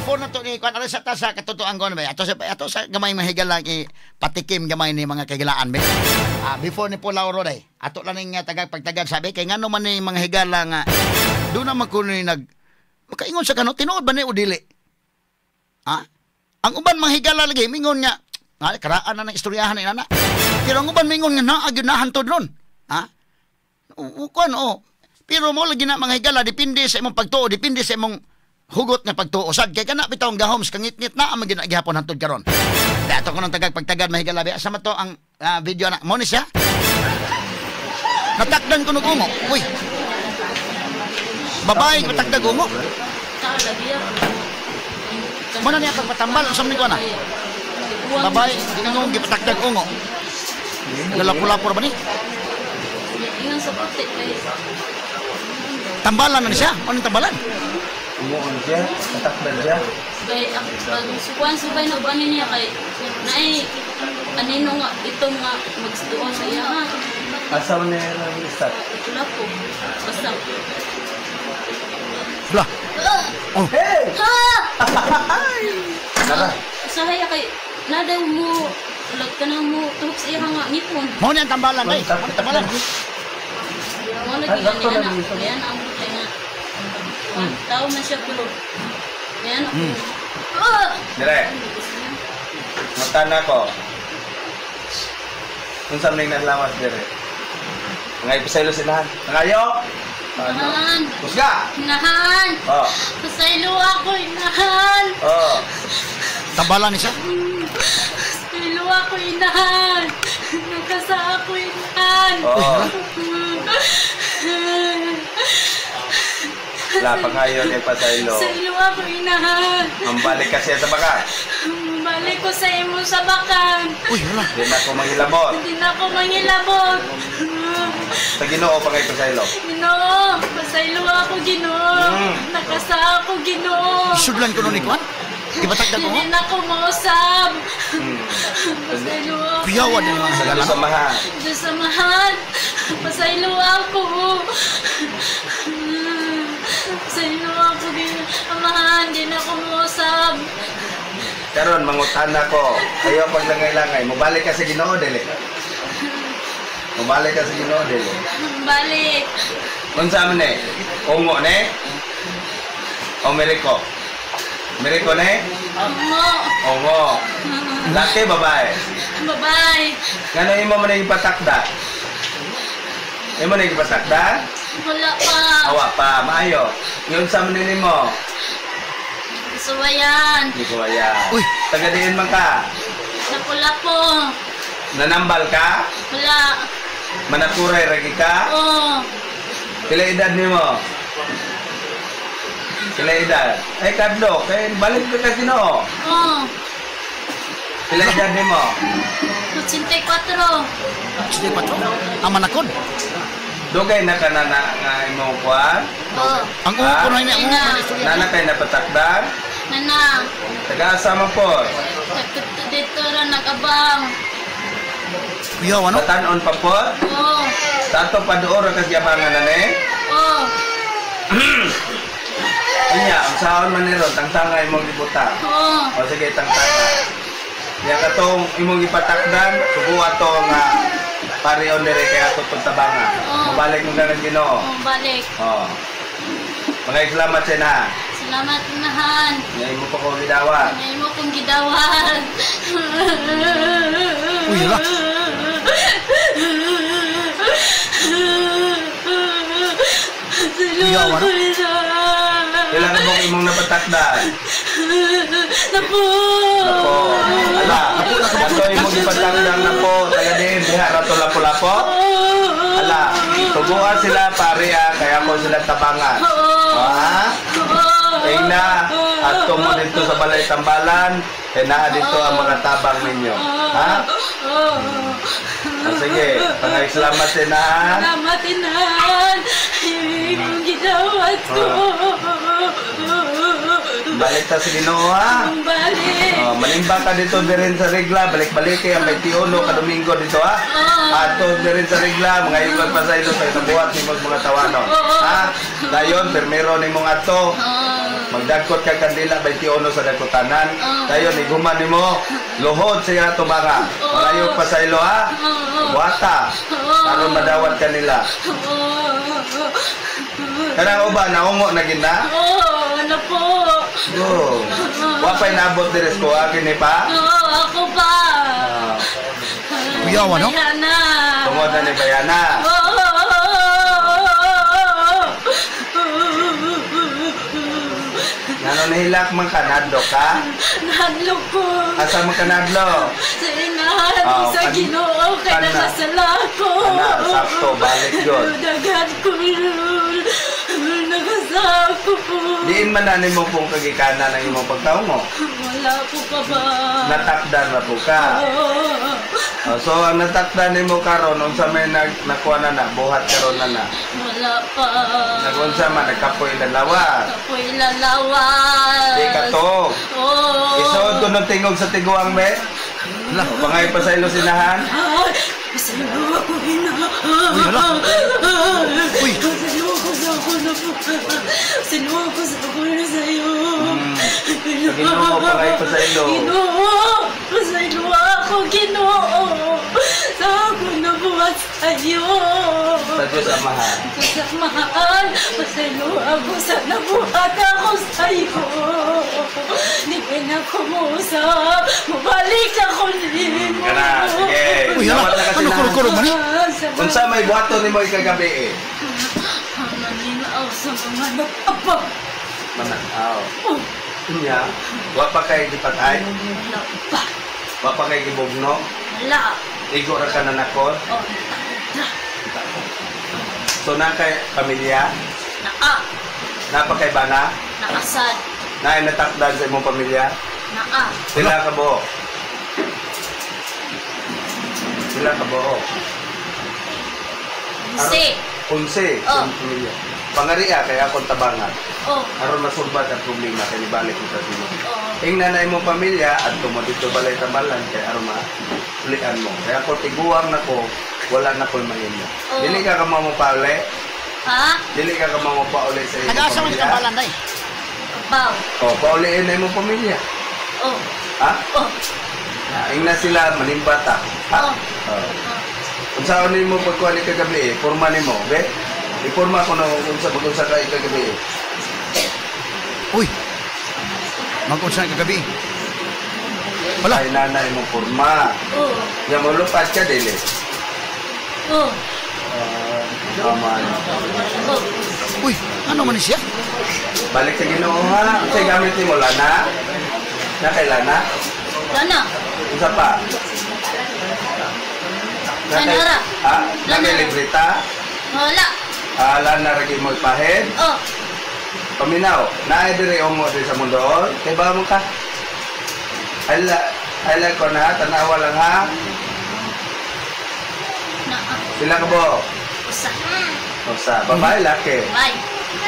Before na to ni kuan aray sa ta sa katutuan ko ba. Ato sa gamay mga higala kay patikim gamay ni mga kahigalaan be. Before ni po Lauro day. Ato lang ning tagag pagtagad sabi kay ngano man ni mga higala nga do na man kuno nag makaingon sa kano tinuod ba ni o dili? Ha? Ang uban mga higala lagi mingon nga karaan na ng istoryahan ni nana. Pero ang uban mingon nga naa gyud nahantod ron. Ha? Kuan o. Pero mo lagi na mga higala depende sa imong pagtuo, depende sa imong hugot nga pagtuo. Sad kay kana bitaw ang gahom sa kangitngit na ang gihapon hantod karon. Kaya ato ko ng tagag pagtagad mga higala asa man to ang video na mo ni siya. Natakdan ko nung ungo. Uy. Babae patakdag ungo. Mo na niya pagpatambal unsa man ni kuan na? Babae ginangong gipatakdag ungo. Lalapo-lapo ra ba ni? Ingon sa puti kay tambalan na ni siya. Anong tambalan? Umuon siya, natakdan siya. Kay pag sukuan subay na buangin niya kay naay anino nga itong nga magstuon sa iya ha. Asa man niya ang istat? Lapo. Basta. Lah. Oh. Hey! Ha! Tara. Usahay kay nadaw mo ulag ka na mo tuhok sa iya nga ngipon. Mao ni ang tambalan day. Mao ni tambalan. Mo lagi ani ana. Ayan ang kay nga. Tao man siya pero ayan. Dire. Mata na ko. Unsa man ning naslawas dire? Mga ipasaylo sinahan. Nangayo. Nahan. Kusga. Nahan. Oh. Pasaylo ako, inahan. Oh. Tambalan ni siya. Pasaylo ako, inahan. Nakasa ako, inahan. Oh. La pangayo kay pasaylo. Pasaylo ako, inahan. Mambalik ka siya sa bakan. Balik ko sa imo sa bakan. Uy, hala. Di na ako manghilabot. Hindi na ako manghilabot. Sa Ginoo pa kay pasaylo. Ginoo, pasaylo ako, Ginoo. Nakasa ako, Ginoo. Isudlan ko nun ni Kwan. Ibatagdag ko. Hindi na ako mausab. Pasaylo ako. Kuyawan din mga Sa higala. Diyos Amahan. Diyos Amahan. Pasaylo ako. Pasaylo ako, Ginoo. Amahan, di na ako mausab. Karon mangutana ko. Ayaw paglangay-langay. Mobalik ka sa Ginoo dili. Mobalik ka sa Ginoo dili. Balik. Unsa man ni? Ungo ni? O Meriko? Meriko ni? Ungo. Ungo. Laki babae? Babae. Ngano imo man ning ipatakda? Imo ning ipatakda? Wala pa. Awa pa, maayo. Unsa man nimo? Suwayan. Suwayan. Uy. Taga diin man ka? Lapo-lapo. Nanambal ka? Wala. Manakuray ragi ka? Oo. Pila edad nimo? Pila edad? Ay kadlok, kay balik ka sa Ginoo. Oo. Pila edad nimo? 84. 84? Ang manakod. Dugay na ka na nga imong kuan? Oo. Ang ungo ko na ini, ang ungo na istorya. Nana kay napatakdan? Nana. Taga-asa man po? Dito ra nag-abang. Kuya, ano? Batanon pa po? Oo. Sa ato pa doon ra kasi abangan na ni? Oo. Inya, ang sahon man ni ron, tangtanga imong gibutang. Oo. O sige, tangtanga. Nya katong imong gipatakdan, subuha to nga parion dire kay ato tong tabangan. Oo. Mabalik mo ka ng Ginoo. Oo, balik. Oo. Mga salamat sa na. Salamat nahan. Nya imo pa ko gidawat. Nya imo kong gidawat. Uy, hala. Kuya, ano? Kailangan mo imong napatakdan? Napo! Napo. Ala, ato imong gipatakdan napo. Taga diin, diha rato lapo-lapo. Ala, tuguan sila pare ah, kaya ko sila tabangan. Ha? Ingna, ato mo dito sa balay tambalan, kaya naa dito ang mga tabang ninyo. Ha? O, sige, pangay salamat inahan. Salamat inahan. Imong gidawat ko. Balik ta sa Ginoo ha. Balik. Oh, manimba ka dito dirin sa regla, balik-balik kay ang 21 ka Domingo dito ha. Ato dirin sa regla, mga iban pa sa ilo sa buhat nimo mga tawanon. Ha? Dayon permero nimong ato. Magdagkot ka kandila 21 sa dagkotanan. Dayon iguman nimo luhod sa iyang tubanga. Malayo pa sa ilo ha. Buhata. Aron madawat kanila. Kanang uban naungo na gid na. Oo, ano po? Go. Wa pa'y naabot diri sa kuha kini pa. Oo, ako pa. Kuyawa, no? Bayana. Tungod na ni Bayana. Oo. Ngano nahilak man ka, nadlo ka? Nahadlok ko. Asa man ka nadlo? Sa inahan Ah, sa Ginoo kay nakasala ko. Kana, sakto, balik yun. Daghan ko. Nakasako po. Diin man na nimo pong kagikanan ang imong pagkaungo. Wala ko pa ba? Natakdan na po ka. Oo. Oh, so ang natakdan nimo karon unsa may nakuha na na buhat karon na na. Wala pa. Nagunsa man nagkapoy lalawas. Kapoy lalawas. Di ka to. Oo. Isuod ko ng tingog sa tiguang be. Ala. Pangay pa sa ilo sinahan. Ay, pasalo ako ina. Uy, hala. Uy. Pasalo ako sa ako na po. Pasalo ako sa ako na sa iyo. Sa Ginoo, pangay pa sa ilo. Ginoo, pasalo ako, Ginoo. Sa ako na buhat sa iyo. Sa Diyos Amahan. Kasamahan, pasalo ako sa nabuhat ako sa iyo. Di ka na kumusap, mabalik ako nimo. Kana, sige. Uy, hala. Dawat na Ano kasinahan. kurog-kurog man eh? Unsa may buhaton nimo ikagabi eh? Maninaw sa mga nagpapag. Manakaw. Unya, wa pa kay gipatay, Wala pa. wa pa kay gibugno, Wala. igo ra ka nanakot. Oh, na. So na kay pamilya, Naa. na pa kay bana, Naasad. na natakdan sa imong pamilya. Naa. Sila ka buo. Sila ka buo. Si. 11 sa Oh. imong pamilya. Pangaria kay akong tabangan. Oh. Aron masulbat ang problema kay nibalik ko sa sino. Oh. Ingnan na imong pamilya at mo dito balay tambalan kay aron maulian mo. Kaya ako tiguang nako, wala na ko'y mahimo. Oo. Dili ka kamo mo pauli. Ha? Dili ka kamo mo pauli sa imong Nag-asa man pamilya. tambalan day. Kabaw. O, pauliin na imong pamilya. Oh. Ha? Oh. Ingna sila manimbata. Ha? Oo. Oh. Unsa ni mo pagkuha ni kagabi eh, porma nimo, be? Iporma ko na kung unsa magunsa ka kagabi eh. Uy. Mag-unsa kagabi. Wala. Ay nanay mo porma. Oh. Ya mo lupad ka dili. Oh. Tama. Oh. Uy, ano man siya? Balik sa Ginoo ha. Unsay gamit nimo lana? Na kay lana? Lana. Unsa pa? Na kay- Lana ra. Ha? Na kay Lana. libreta? Wala. Ah, lana ra gyud mo ipahid? Oh. Paminaw, naay diri ungo diri sa mundo. Kay ba mo ka? Ala, ala ko na tanawa lang ha. Naa. Sila ka bo? Usa. Usa, babae laki. Bay.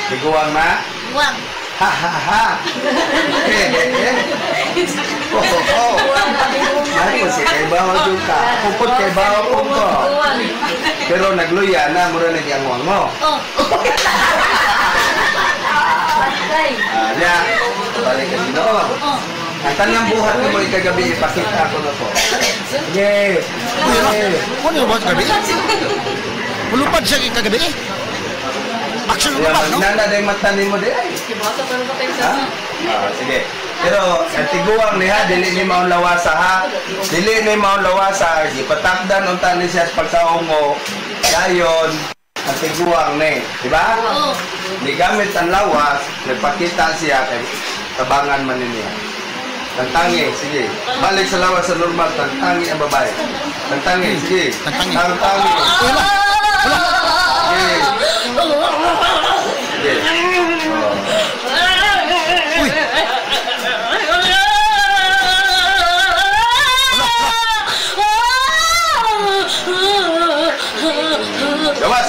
Tiguang na? Buwang. Ha ha ha. Eh eh eh. Oh, oh, oh. Ay, kasi kay bawo jud ka. Pupot kay bawo po ko. Pero nagluya na mura na giyang mo. Oh. Ah, niya. Balik ka Ginoo. Oh. Ang tanang buhat mo ikagabi ipakita ko na po. Sige. Uy, ala. Ano yung buhat kagabi? Mulupad siya kagabi eh. Action Kaya lupad, no? magnana na yung mata nimo di ay. Ha? Ah, sige. Pero ang tiguang niya, dili ni maong lawasa ha. Dili ni maong lawasa, gipatakdan unta ni siya sa pagkaungo. Dayon ang tiguang ni, di ba? Oh. Ni gamit ang lawas, nagpakita siya kay tabangan man ni niya. Tangtangi, sige. Balik sa lawas sa normal, tangtangi ang babae. Tangtangi, sige. Tangtangi. Tangtangi. Uy, ala. Ala. Sige. Sige. Oh. Uy. Gawas!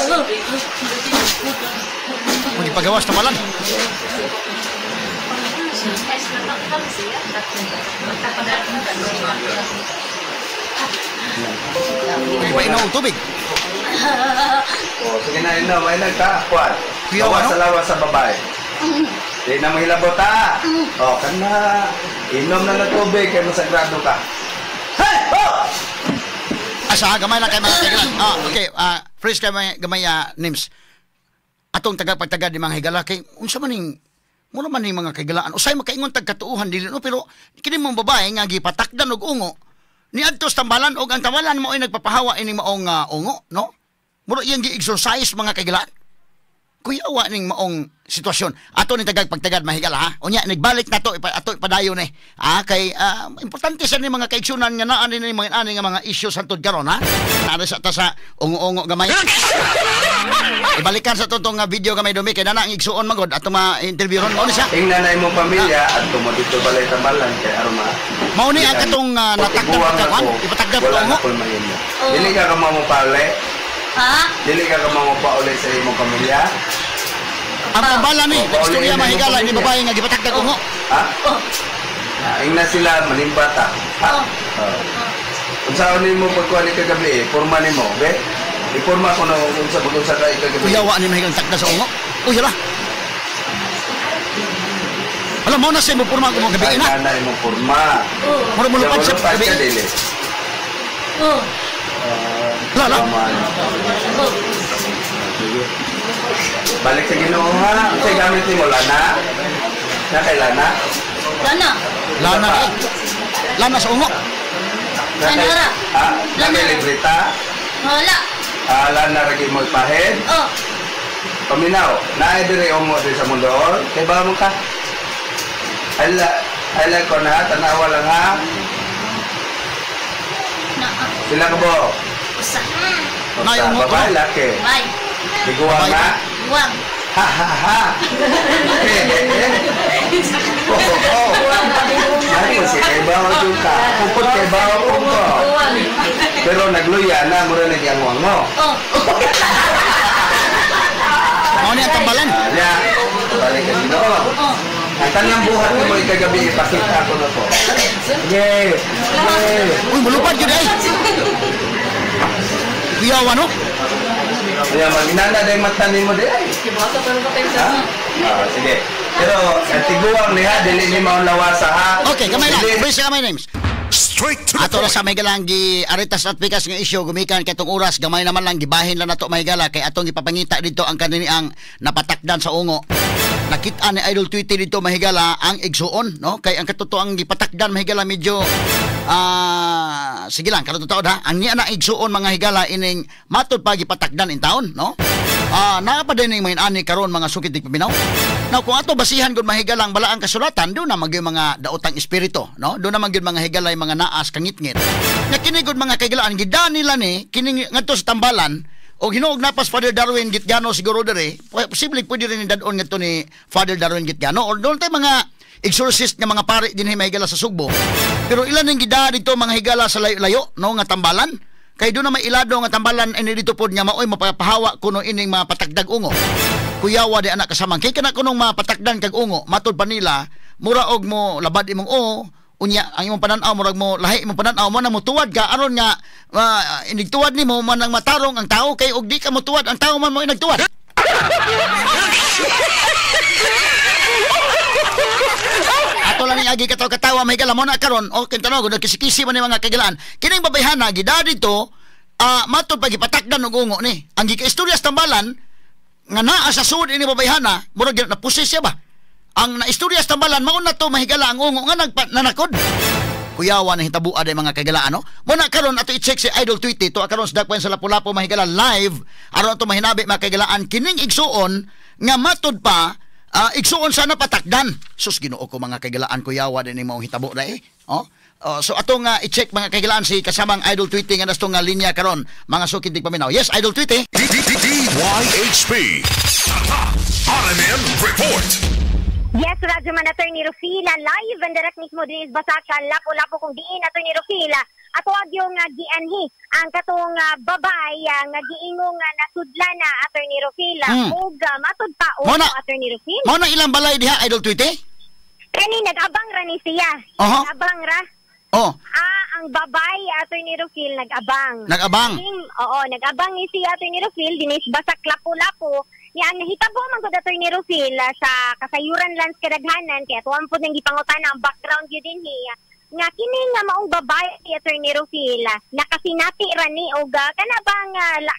Magipagawas tambalan. Magipainom og tubig. Oh, sige na, ino, may nagkaakwat. Kuya, Gawas ano? sa lawas sa babae. Di na mo hilabot ha. O, kana. Inom na ng tubig kay masagrado ka. Hey! Oh! Asa gamay lang kay mga kailan. Ah, okay, fresh kay mga gamay names. Atong tagapagtagad ni mga higala kay unsa man ning mura man ning mga kaigalaan. Usay makaingon tag katuohan dili no, pero kini mong babae nga gipatakdan og ungo niadto sa tambalan og ang tambalan mo ay nagpapahawa ining maong ungo, no? Mura iyang gi-exercise mga kaigalaan. Kuyawa ning maong sitwasyon. Ato ni tagapagtagad mahigala ha. Unya nagbalik na to ato ipadayon ni. Kay importante sa ni mga kaigsunan nga naa ni mga ani nga mga issues hantod karon ha. Naa sa ta sa ungo-ungo gamay. Ibalikan sa totong nga video gamay dumi kay nana ang igsuon magod ato ma-interview ron mao ni siya. Tingnan na imong pamilya at tumo dito balay tambalan kay aron ma. Mao ni ang katong natakdan ka kwan, ipatakdan ko ungo. Dili ka kamo pale. Ha? Dili ka kamo pauli sa imong pamilya. Ang tambalan ni, istorya mahigala ni babae nga gipatakdag ungo. Ha? Oh. Ingna sila manimbata. Ha? Oh. Unsaon nimo pagkuha ni kagabi, porma nimo, be? Iporma ko na unsa pag-unsa ka kagabi. Kuyawa ni mahigang takda sa ungo. Uy, hala. Alam mo na sa imo porma ko mo gabi na. Ay, na imo porma. Mura mo lupad sa gabi. Oh. Lala. Balik sa Ginoo ha. Unsay gamit nimo lana? Na kay lana? Lana. Lana. Lana sa ungo. Lana. Ha? Lana kay libreta? Wala. Lana ra gyud mo ipahid? Oh. Paminaw, naay diri ungo diri sa mundo. Kay ba mo ka? Ala, ala ko na tanawa lang ha. Na. Sila ka bo? Usa. Naay ungo. Babae laki. Bye. Iguang na? Iguang. Ha ha ha. Oh, oh. Ay, kasi kay bawo jud ka. Pupot kay bawo ko. Pero nagluya na mura na giyang mo. Oh. Mao ni ang tambalan. Ya. Balik ka Ginoo. Ang tanang buhat nimo ikagabi ipakita ko na po. Yay. Uy, mulupad jud ay. Kuyawa no? Kaya maginana dahil mata nimo di ay. Sige. Pero ang tiguang niya, dili ni maunlawasa ha. Okay, kamay lang. Please, kamay names. Straight to the Ato point. na sa may galang gi aritas at pikas nga isyu gumikan kay tong oras gamay naman lang gibahin lang nato may gala kay atong gipapangita dito ang kanini ang napatakdan sa ungo. Nakita ni Idol Tweety dito mahigala ang igsuon no kay ang katotoang gipatakdan mahigala medyo sige lang karon totoo ha ang niya na igsuon mga higala ining matud pa gipatakdan in taon no. Naa pa din ning mga ani karon mga sukit di paminaw. Now kung ato basihan gud mahigala ang balaang kasulatan do na magyud mga daotang espiritu no do na magyud mga higala mga naas kangitngit. Nga kini gud mga kahigalaan gida nila ni kini ngadto sa tambalan o hinuog napas Father Darwin Gitgano siguro dere posible pwede rin dadon ngadto ni Father Darwin Gitgano or doon tay mga exorcist nga mga pare dinhi mahigala sa Sugbo. Pero ilan ning gida dito mga higala sa layo-layo no nga tambalan kay doon na may ilado nga tambalan ini dito pod nga maoy mapapahawa kuno ining mga patagdag ungo. Kuyawa di anak kasamang kay kana kunong mapatakdan kag ungo matud pa nila mura og mo labad imong o unya ang imong panan-aw murag mo lahi imong panan-aw mo na motuwad ka aron nga inigtuwad nimo man ang matarong ang tao kay og di ka motuwad ang tao man mo inagtuwad. Ato lang ning agi katawa-katawa may gala mo na karon o kintanog nagkisikisi man ni mga kagilaan kining babayhana gida dito matud pa gipatakdan og ungo ni ang gikaistorya sa tambalan nga naa sa sud ini babayhana murag napusis siya ba ang naistorya sa tambalan mao na to mahigala ang ungo nga nanakod. Kuyawa na hitabua day mga kagalaan no. Muna karon ato i-check si Idol Tweety to karon sa Dakbayan sa Lapu-Lapu mahigala live aron ato mahinabi mga kagalaan kining igsuon nga matud pa igsuon sana patakdan. Sus Ginoo ko mga kagalaan kuyawa din ni maong hitabo day. Oh. So ato nga i-check mga kagalaan si kasamang Idol Tweety nga nasto nga linya karon mga sukid paminaw. Yes, Idol Tweety. DYHP. RMN Report. Yes, Radyo Man, Attorney Rufila, live and direct mismo din is Basaka, Lapu-Lapu kung diin, Attorney Rufila. Ato yung gianhi ang katong babay nga giingong nasudla na, Attorney Rufila. Ug matud pa o, Attorney Rufila. Mao na ilang balay diha, Idol Tweety? Kani nag-abang ra ni siya. Uh-huh. Nag-abang ra. Oh. Ang babay, Attorney Rufil, nag-abang. Nag-abang? Oo, nag-abang ni siya, Attorney Rufil, dinis Basak, Lapu-Lapu. Ya ang nahitabo man gud, Attorney Rufil, sa kasayuran lang sa kadaghanan kay atuan pud nang gipangutana ang background gyud dinhi nga kini nga maong babae, Attorney Rufil, nakasinati ra ni og kana bang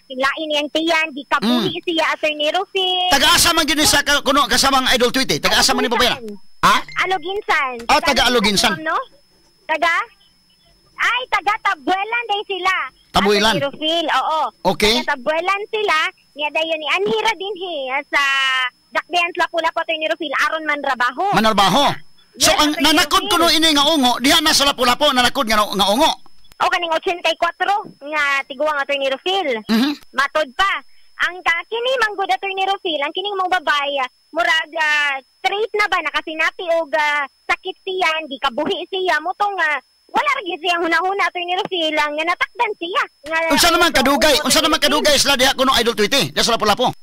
lain niyang tiyan, gikabuhi siya, Attorney Rufil. Taga-asa man gyud ni sa kuno kasamang Idol Tweety. Taga-asa man ni babae na? Ha? Aloginsan. Ah, taga Aloginsan. No? Taga? Ay, taga Tabuelan day sila. Tabuelan? Attorney Rufil, oo. Taga Tabuelan sila. Niya dayon ni anhira dinhi sa Dakbayan Lapu-Lapu, Attorney Rufil, aron man trabaho. Manarbaho. So Yes, ang Attorney nanakod Rufil. kuno ini nga ungo, diha na sa Lapu-Lapu nanakod nga ungo. O kaning 84 nga tiguang, Attorney Rufil. Matod pa. Ang kini manggod, Attorney Rufil, ang kining mong babae, murag straight na ba nakasinati og sakit siya, gikabuhi siya motong wala ra gyud siyang hunahuna, Attorney Rufil, nga natakdan siya. Nga, Unsa naman kadugay sila diha kuno, Idol Tweety? Diha sa Lapu-Lapu.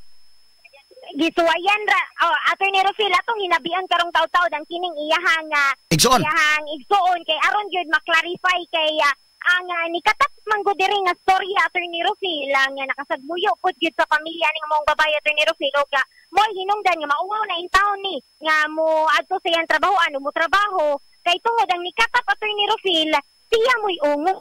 Gisuwayan ra, oh, Attorney Rufil, atong hinabian karong taw-taw ang kining iyahang Igsoon. iyahang igsoon kay aron gyud maklarify kay ang nikatap man gud diri nga storya, Attorney Rufil, ang nakasagmuyo pud gyud sa pamilya ning maong babae, Attorney Rufil, og mo'y hinungdan nga mauwaw na in town ni nga mo adto sa iyang trabaho ano mo trabaho kay tungod ang nikatap, Attorney Rufil, siya mo'y ungo.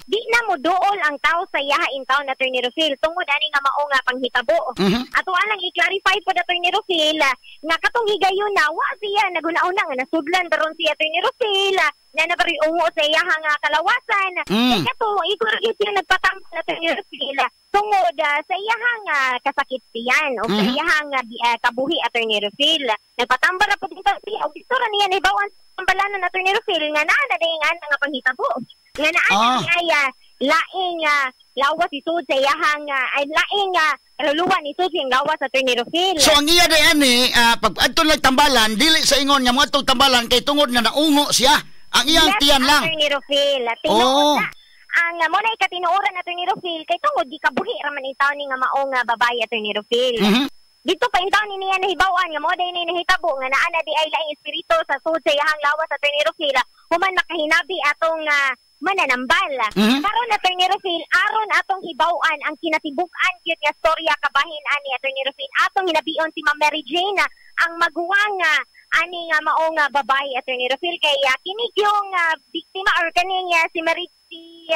Di na mo duol ang tao sa iyaha in town, Attorney Rufil, tungod ani nga mao nga panghitabo. Ato lang i-clarify po, Attorney Rufil, nga katong higayon na wa siya naguna-una nga nasudlan baron siya, Attorney Rufil, na nabari ungo sa iyaha nga kalawasan. Kay kato igor gyud siya nagpatambal, Attorney Rufil, tungod sa iyahang kasakit siyan o sa iyahang kabuhi, Attorney Rufil. Nagpatambal ra pud siya og dito ra niya nahibaw-an tambalanan, Attorney Rufil, nga naa na dayang ana nga panghitabo. Nga naa na ay laing lawas isud sa iyahang ay laing kaluluwa ni sud siyang lawas, Attorney Rufil. So ang iya day ani pag adto lang tambalan, dili sa ingon nga moadtong tambalan kay tungod nga naungo siya. Ang iyang tiyan lang. Attorney Rufil. Tinuod na. Ang mo na ikatinuoran, Attorney Rufil, kay tungod gikabuhi ra man intawon ni nga mao nga babae, Attorney Rufil. Dito pa intawon ni niya nahibaw-an nga mo day ni nahitabo nga naa na di ay laing espiritu sa sud sa iyahang lawas, Attorney Rufil, human makahinabi atong mananambal. Karon, Attorney Rufil, aron atong hibaw-an ang kinatibuk-an gyud nga storya kabahin ani, Attorney Rufil, atong hinabion si Ma'am Mary Jane, ang maguwang ani nga mao nga babae, Attorney Rufil, kay kini yung biktima or kaning si Mary si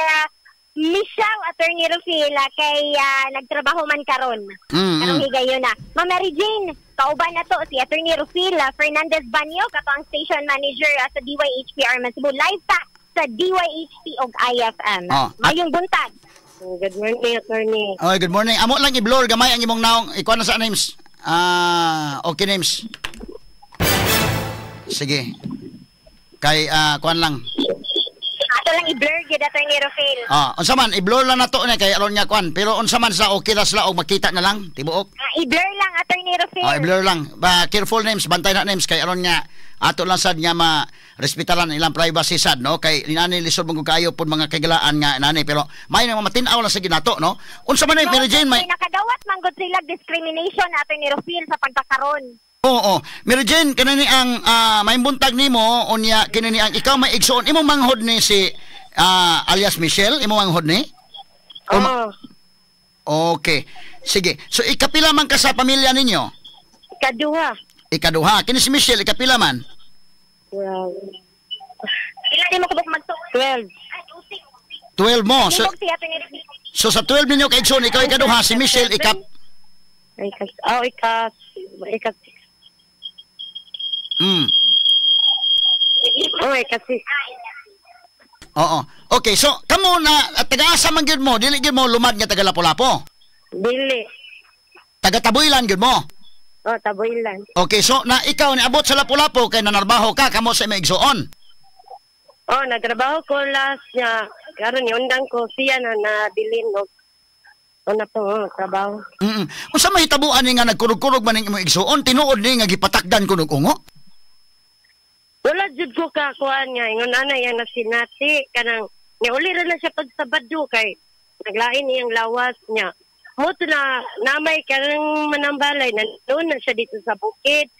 Michelle, Attorney Rufil, kay nagtrabaho man karon. Karong higayon na. Ma'am Mary Jane, kauban na to si Attorney Rufil Fernandez Banyo, kato ang station manager sa DYHP Arman Cebu. Live ta sa DYHP og IFM. Oh, Mayong buntag. Good morning, attorney. Oy, good morning. Amo lang i-blur gamay ang imong naong. Ikuha na sa names. Ah, okay names. Sige. Kay kuan lang. Ato lang i-blur gyud, Attorney Rufil. Ah, unsa man i-blur lang nato ni kay aron nga kuan. Pero unsa man sila, okay ra sila og makita na lang tibuok. Ah, i-blur lang, Attorney Rufil. Oh, i-blur lang. Ba careful names, bantay na names kay aron nga ato lang sad nga ma respetaran ilang privacy sad, no, kay inani lisod man gud kaayo pud mga kagalaan nga inani, pero may nga matin-aw lang sa ginato, no. Unsa man ni Mary Jane may Kay nakadawat man gud sila discrimination, Attorney Rufil, sa pagkakaron. Oo. Mary Jane, kanini ang may buntag nimo unya kini ni ang ikaw may igsoon imong manghod ni si alias Michelle, imong manghod ni? O Oh, Okay. Sige. So ikapila man ka sa pamilya ninyo? Ikaduha. Ikaduha. Kini si Michelle ikapila man? Well, Pila di mo kabuk magtuon? 12. Ay, using. 12 mo. So, Libog si Attorney Rufil. so sa 12 ninyo kay igsoon, ikaw ikaduha, si Michelle ikap Ika, oh, ika, oh, ika 6. Oo. Okay, so kamo na at taga-asa man gyud mo, dili gyud mo lumad nga taga Lapu-Lapu. Dili. Taga Tabuelan gyud mo. Oh, Tabuelan. Okay, so na ikaw niabot sa Lapu-Lapu kay nanarbaho ka kamo sa imong igsoon. Oh, nagtrabaho ko last niya. Karon niundang ko siya na nabilin og una po oh, trabaho. Unsa may hitabuan ni nga nagkurog-kurog man ning imong igsoon, tinuod ni nga gipatakdan kuno og ungo? Wala jud ko kakuan nga ingon ana yang nasinati kanang niuli ra na siya pag Sabado kay naglain iyang lawas niya. Mo to na namay kanang manambalay nandun na siya dito sa bukid.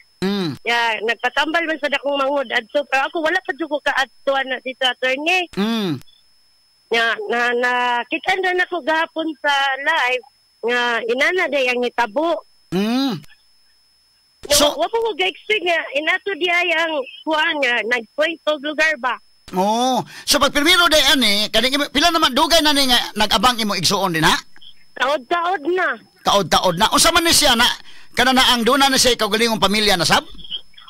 Ya, nagpatambal man sa dakong mangod adto pero ako wala pa jud ko kaadtuan na dito, attorney. Ya, na na kita na nako gahapon sa live nga inana day ang hitabo. So, wa po ko ga-expect nga inato di ay ang kuan nga nagpoint og lugar ba. Oh, so pag pirmiro day ani, kaning pila naman dugay na ni nga nag-abang imo igsuon din ha? Taod-taod na. Taod-taod na. Unsa man ni siya na kana na ang duna ni siya kaugalingong pamilya na sab?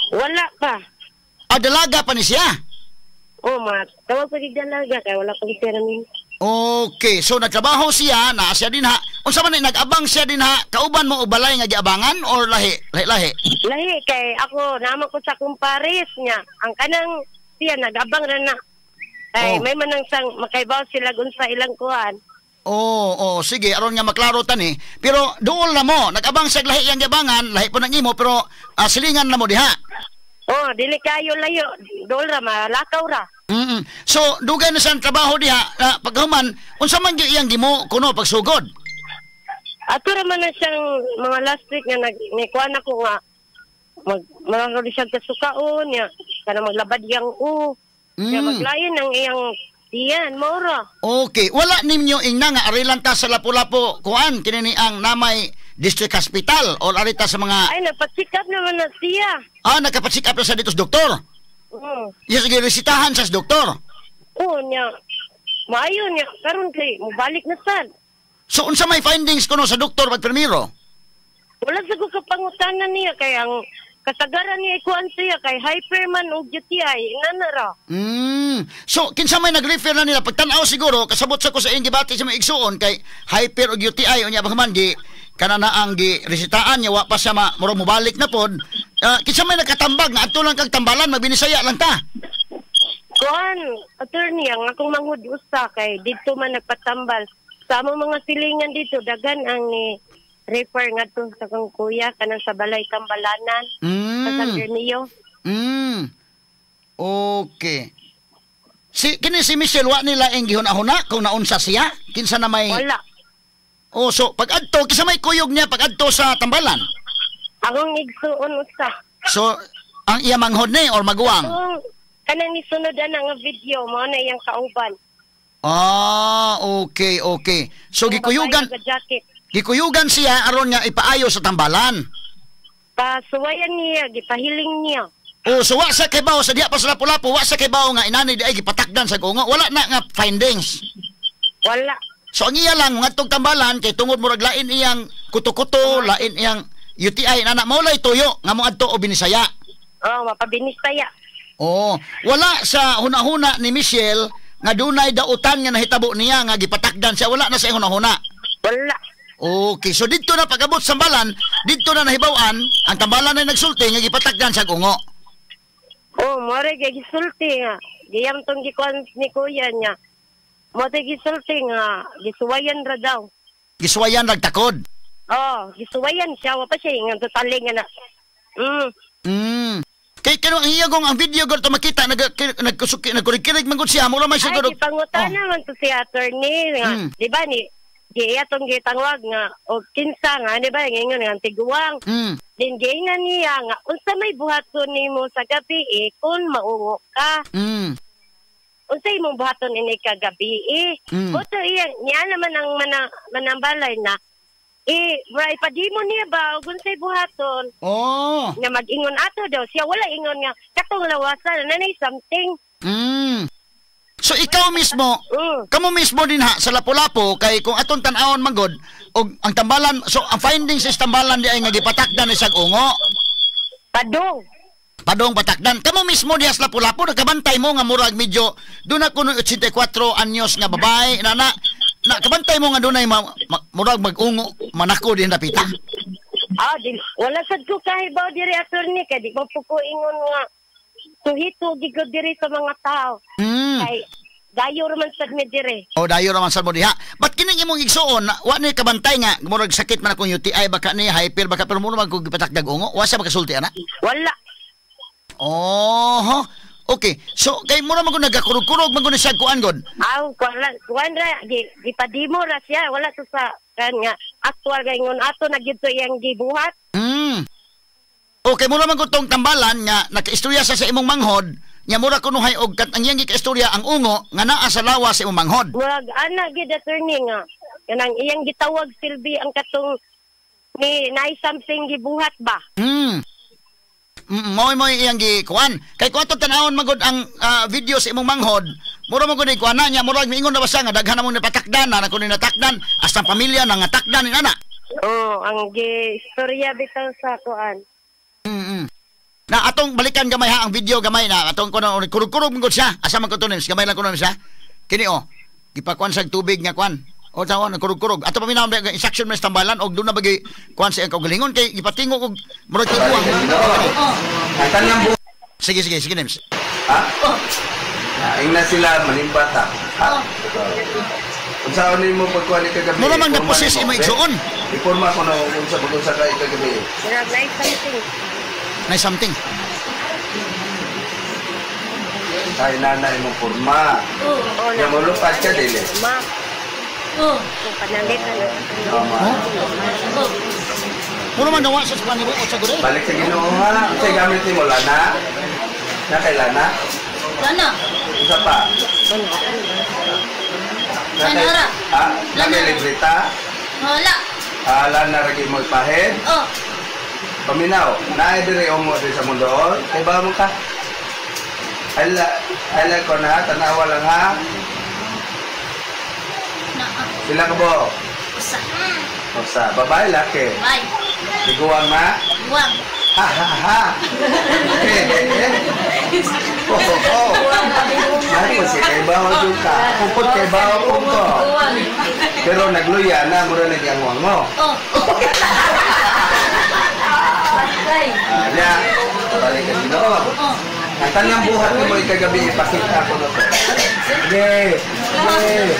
Wala pa. Ah, dalaga pa ni siya. Oh, ma, tawag pa gid dalaga kay wala pang pera ni. Okay, so nagtrabaho siya, naa siya din ha. Unsa man ni nag-abang siya din ha? Kauban mo og balay nga giabangan or lahi? Lahi-lahi. Lahi kay ako naman ko sa kumpares niya. Ang kanang siya nag-abang ra na. Kay Oh. may manang sang makaibaw sila unsa ilang kuan. Oo, oh, sige, aron nga maklaro tani. Pero duol na mo, nag-abang siya lahi yang giabangan, lahi po ng imo, pero silingan na mo diha. Oh, dili kayo layo, dool ra malakaw ra. So, dugay na siyang trabaho diha, paghuman, unsa man gyud iyang gimo kuno pagsugod? Ato ra man na siyang mga last week nga nag ni kuan ako nga mag mga siya kasukaon niya kana maglabad yang u. Niya maglain ang iyang tiyan mora. Okay, wala ninyo ingna nga arilan ta sa Lapu-Lapu kuan kini ni ang namay district hospital o arita sa mga Ay nagpa-check up naman na siya. Ah, nagka-check up na sa dito sa doktor. Yes, sige, resitahan sa doktor. Oo niya. Maayo niya karon kay mobalik na sad. So unsa may findings kuno sa doktor pag primero? Wala sa ko kapangutana niya kay ang kasagaran niya ikuan siya kay hyperman og UTI inana ra. So kinsa may nag-refer na nila pagtan-aw siguro kasabot sa ko sa iyang gibati sa mga igsuon kay hyper og UTI unya ba man gi kana na ang gi resitaan niya wa pa siya murag mobalik na pod. Kinsa may nakatambag nga adto lang kag tambalan magbinisaya lang ta. Kuan attorney ang akong manghud usa kay didto man nagpatambal. Sa among mga silingan dito daghan ang ni refer ngadto sa kong kuya kanang sa balay Kambalanan sa San Bernardino. Okay. Si kini si Michelle wa nila ing gihuna-huna kung naunsa siya kinsa na may Wala. Oh, so pag adto kinsa may kuyog niya pag adto sa tambalan? Akong igsuon usa. So ang iya manghod ni or maguwang? Kung kanang nisunod ana nga video mao na iyang kauban. Ah, okay, okay. So gikuyugan siya aron nga ipaayo sa tambalan. Pasuwayan niya, gipahiling niya. Oh, so wa sa kay bawo sa diha pa sa Lapu-Lapu, wa sa kay bawo nga inani di ay gipatakdan sa gungo. Wala na nga findings. Wala. So ang iya lang ngadtong tambalan kay tungod murag lain iyang kuto-kuto, lain iyang UTI nana mao lay tuyo nga moadto og Binisaya. Oh, mapabinisaya. Oh, wala sa hunahuna ni Michelle nga dunay dautan nga nahitabo niya nga gipatakdan siya, wala na sa hunahuna. Wala. Okay, so didto na pag-abot sa tambalan, didto na nahibaw-an, ang tambalan ay nagsulti nga gipatakdan sa gungo. Oh, more kay gisulti nga. Giyam tong gikuan ni kuya niya. Mo te gisulti nga gisuwayan ra daw. Gisuwayan ragtakod. Oh, gisuwayan siya wa pa siya ingon totally nga na. Kay kano ang iyagong ang video gud to makita nagkusuki nagkurig-kirig man gud siya mura man siguro. Ay gipangutana man to si attorney nga, di ba ni giya tong gitangwag nga og kinsa nga di ba ngingon nga tiguang. Din giingan niya nga unsa may buhaton nimo sa gabi kung maungo ka. Unsa imong buhaton ini kagabi eh. Buto iya niya naman ang manambalay na mura ipadimo niya ba og unsay buhaton? Oh. Nga mag-ingon ato daw siya wala ingon nga katong lawasan nanay something. So ikaw mismo, kamo mismo din ha sa Lapu-Lapu kay kung atong tan-awon man gud og ang tambalan, so ang findings is tambalan di ay nga gipatakdan ni sag ungo. Padong. Padong patakdan. Kamo mismo diha sa Lapu-Lapu nakabantay mo nga murag medyo doon ako 84 anyos nga babae na nakabantay mo nga dunay murag mag-ungo manako din napita. Ah, di, wala sad ko kahibaw diri attorney kay di ko po ingon nga tuhito gigod diri sa mga tao. Kay dayo ra man sad mi diri. O dayo ra man sad mo diha. But kining imong igsuon wa ni kabantay nga murag sakit man akong UTI baka ni hyper baka pero murag mag gipatakdag ungo wa siya makasulti ana. Wala. Oh, okay. So kay mura man gud nagakurog-kurog man gud ni siya kuan gud. Aw, kuan ra gipadimo ra siya wala to sa kan nga aktual kay ingon ato na gyud to iyang gibuhat. Okay, mura man gud tong tambalan nga nakaistorya sa imong manghod, nya mura kunuhay og ang iyang gikaistorya ang ungo nga naa sa lawas sa imong manghod. Murag ana gyud attorney nga kanang iyang gitawag silbi ang katong Ni naay something gibuhat ba? Moy iyang gikuan. Kay kuan to tan-awon magud ang video sa imong manghod. Mura mo gud kuan na niya, murag miingon na basta nga daghan na mong napatakdan na kuno natakdan hasta pamilya na nga takdan ni ana. Oh, ang gi-istorya bitaw sa kuan. Na atong balikan gamay ha ang video gamay na atong kuno kurug-kurug man gud siya. Asa man kuno gamay lang kuno siya. Kini oh, gipakuan sa tubig nga kuan. O tawon kurug-kurug. Ato paminaw ang instruction man sa tambalan og doon na bagi kuan sa iyang kaugalingon kay gipatingog og murag tiguang. Sige sige sige Nems. Ha? Ingna sila manimbat ha. Ha? Unsaon nimo pagkuan ni kagabi? Mura man naposis imo igsuon. Iporma ko na unsa pag-unsa ka kagabi. Murag naay something. Naay something. Kay nanay mo porma. Oh, Ya molupad ka dili. Ma. Oh. Panalit na. Oh. Mura man nawa sa kuan nimo o sa gure. Balik sa Ginoo ha. Unsay gamit nimo lana? Na kay lana? Lana. Unsa pa? Lana. Ha? Na kay libreta? Wala. Ah, lana ra gyud mo ipahin? Oh. Paminaw, naay diri ungo diri sa mundo. Kay ba mo ka? Ala, ala ko na tanawa lang ha. Sila ka bo? Usa. Usa. Babae, laki? Babae. Iguang na? Iguang. Ha, ha, ha. Oh, oh, oh. Ay, kasi kay baho doon ka. Pupot kay baho po ko. Pero nagluya na, mura nagyangwang mo. Oh. Niya, balik ka Ginoo. Ang tanang buhat mo ikagabi, ipakita ko na to. Sige, sige.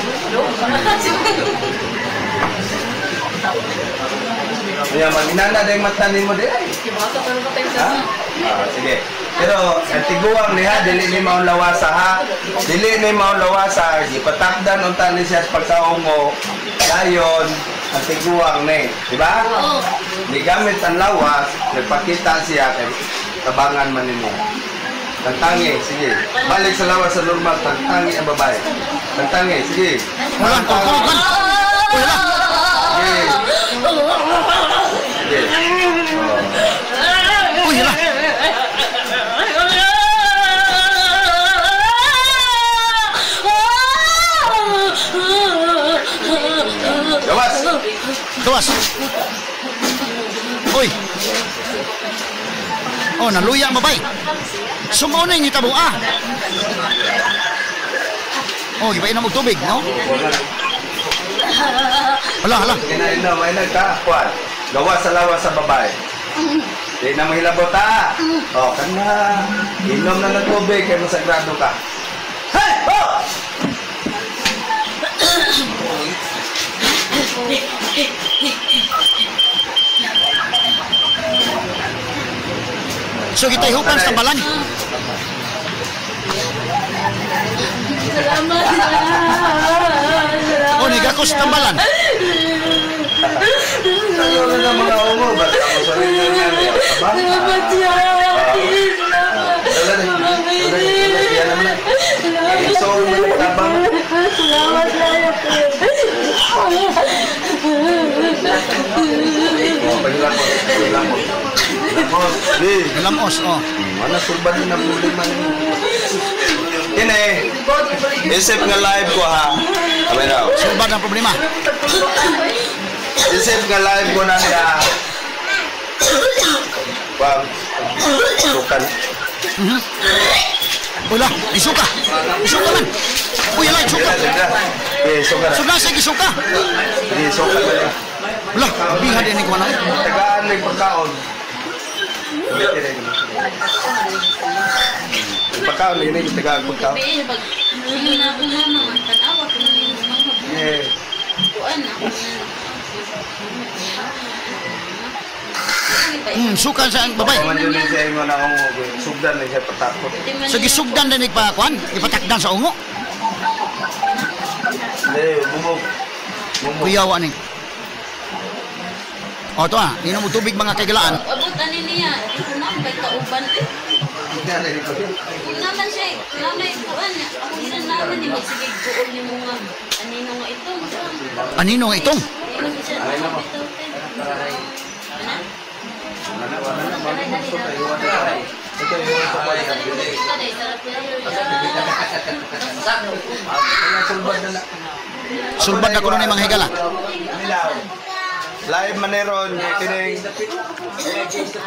Ayan, mag-inana na yung mata ni mo di. Ha? Sige. Pero, ang tiguang niya, dili ni maong lawasa ha. Dili ni maong lawasa, ipatakdan unta ni siya sa pagkaungo. Dayon, ang tiguang ni. Diba? Ni gamit ang lawas, nagpakita siya, kay tabangan man ninyo. Tantangi, sige. Balik sa lawas sa normal, tantangi ang babae. Tantangi, sige. Wala, wala. Wala. Sige. Sige. Uy, hala. Gawas. Gawas. Uy. Oh, naluya ang babae. Sumuning itabo ah. Oh, gibain na mo tubig, no? Hala, hala. Ina, may nagkaakwad. Gawas sa lawas sa babae. Di na mahilabot ah. Oh, kana. Inom na ng tubig kay masagrado ka. Hey! Oh! So kita'y hupan sa tambalan. Salamat. Oh, nigakos sa tambalan. Sayo na ng mga ungo. Basta ako sa rin yan. Salamat yan. Salamat. Salamat. Lamos, oh. Mana sulban na problema niyo. Kini, isip nga live ko ha. Abay daw. Sulban ang problema. Isip nga live ko na niya. Wag. Sukan. Wala, isuka. Isuka man. Uy, ala, isuka. Eh, suka. Suka sa isuka. Eh, suka. Wala, biha din ko na. Tagaan ng pagkaon. Pagkaon ini tagaan pagkaon. Pag na ako mama, tanawa ko na yung mama. Yeah. Kuan ako. Suka sa ang babay. Man yun siya ingon na ungo, sugdan ni siya patakot. So gisugdan din ipakuan, ipatakdan sa ungo. Hindi, bumog. Bumog. Kuyawa ni. O to ah, inom mo tubig mga kaigalaan. Abot ani niya, ito na kay kauban. Kung naman siya, namay kuan, ako sa naman ni magsige guol ni mo nga anino nga itong. Anino nga itong? Ano siya, bitaw. Wala wala na magmugso tayo wala. Ito yung sa sulbad na. Sulbad na kuno ni mga higala. Milaw. Live maneron kining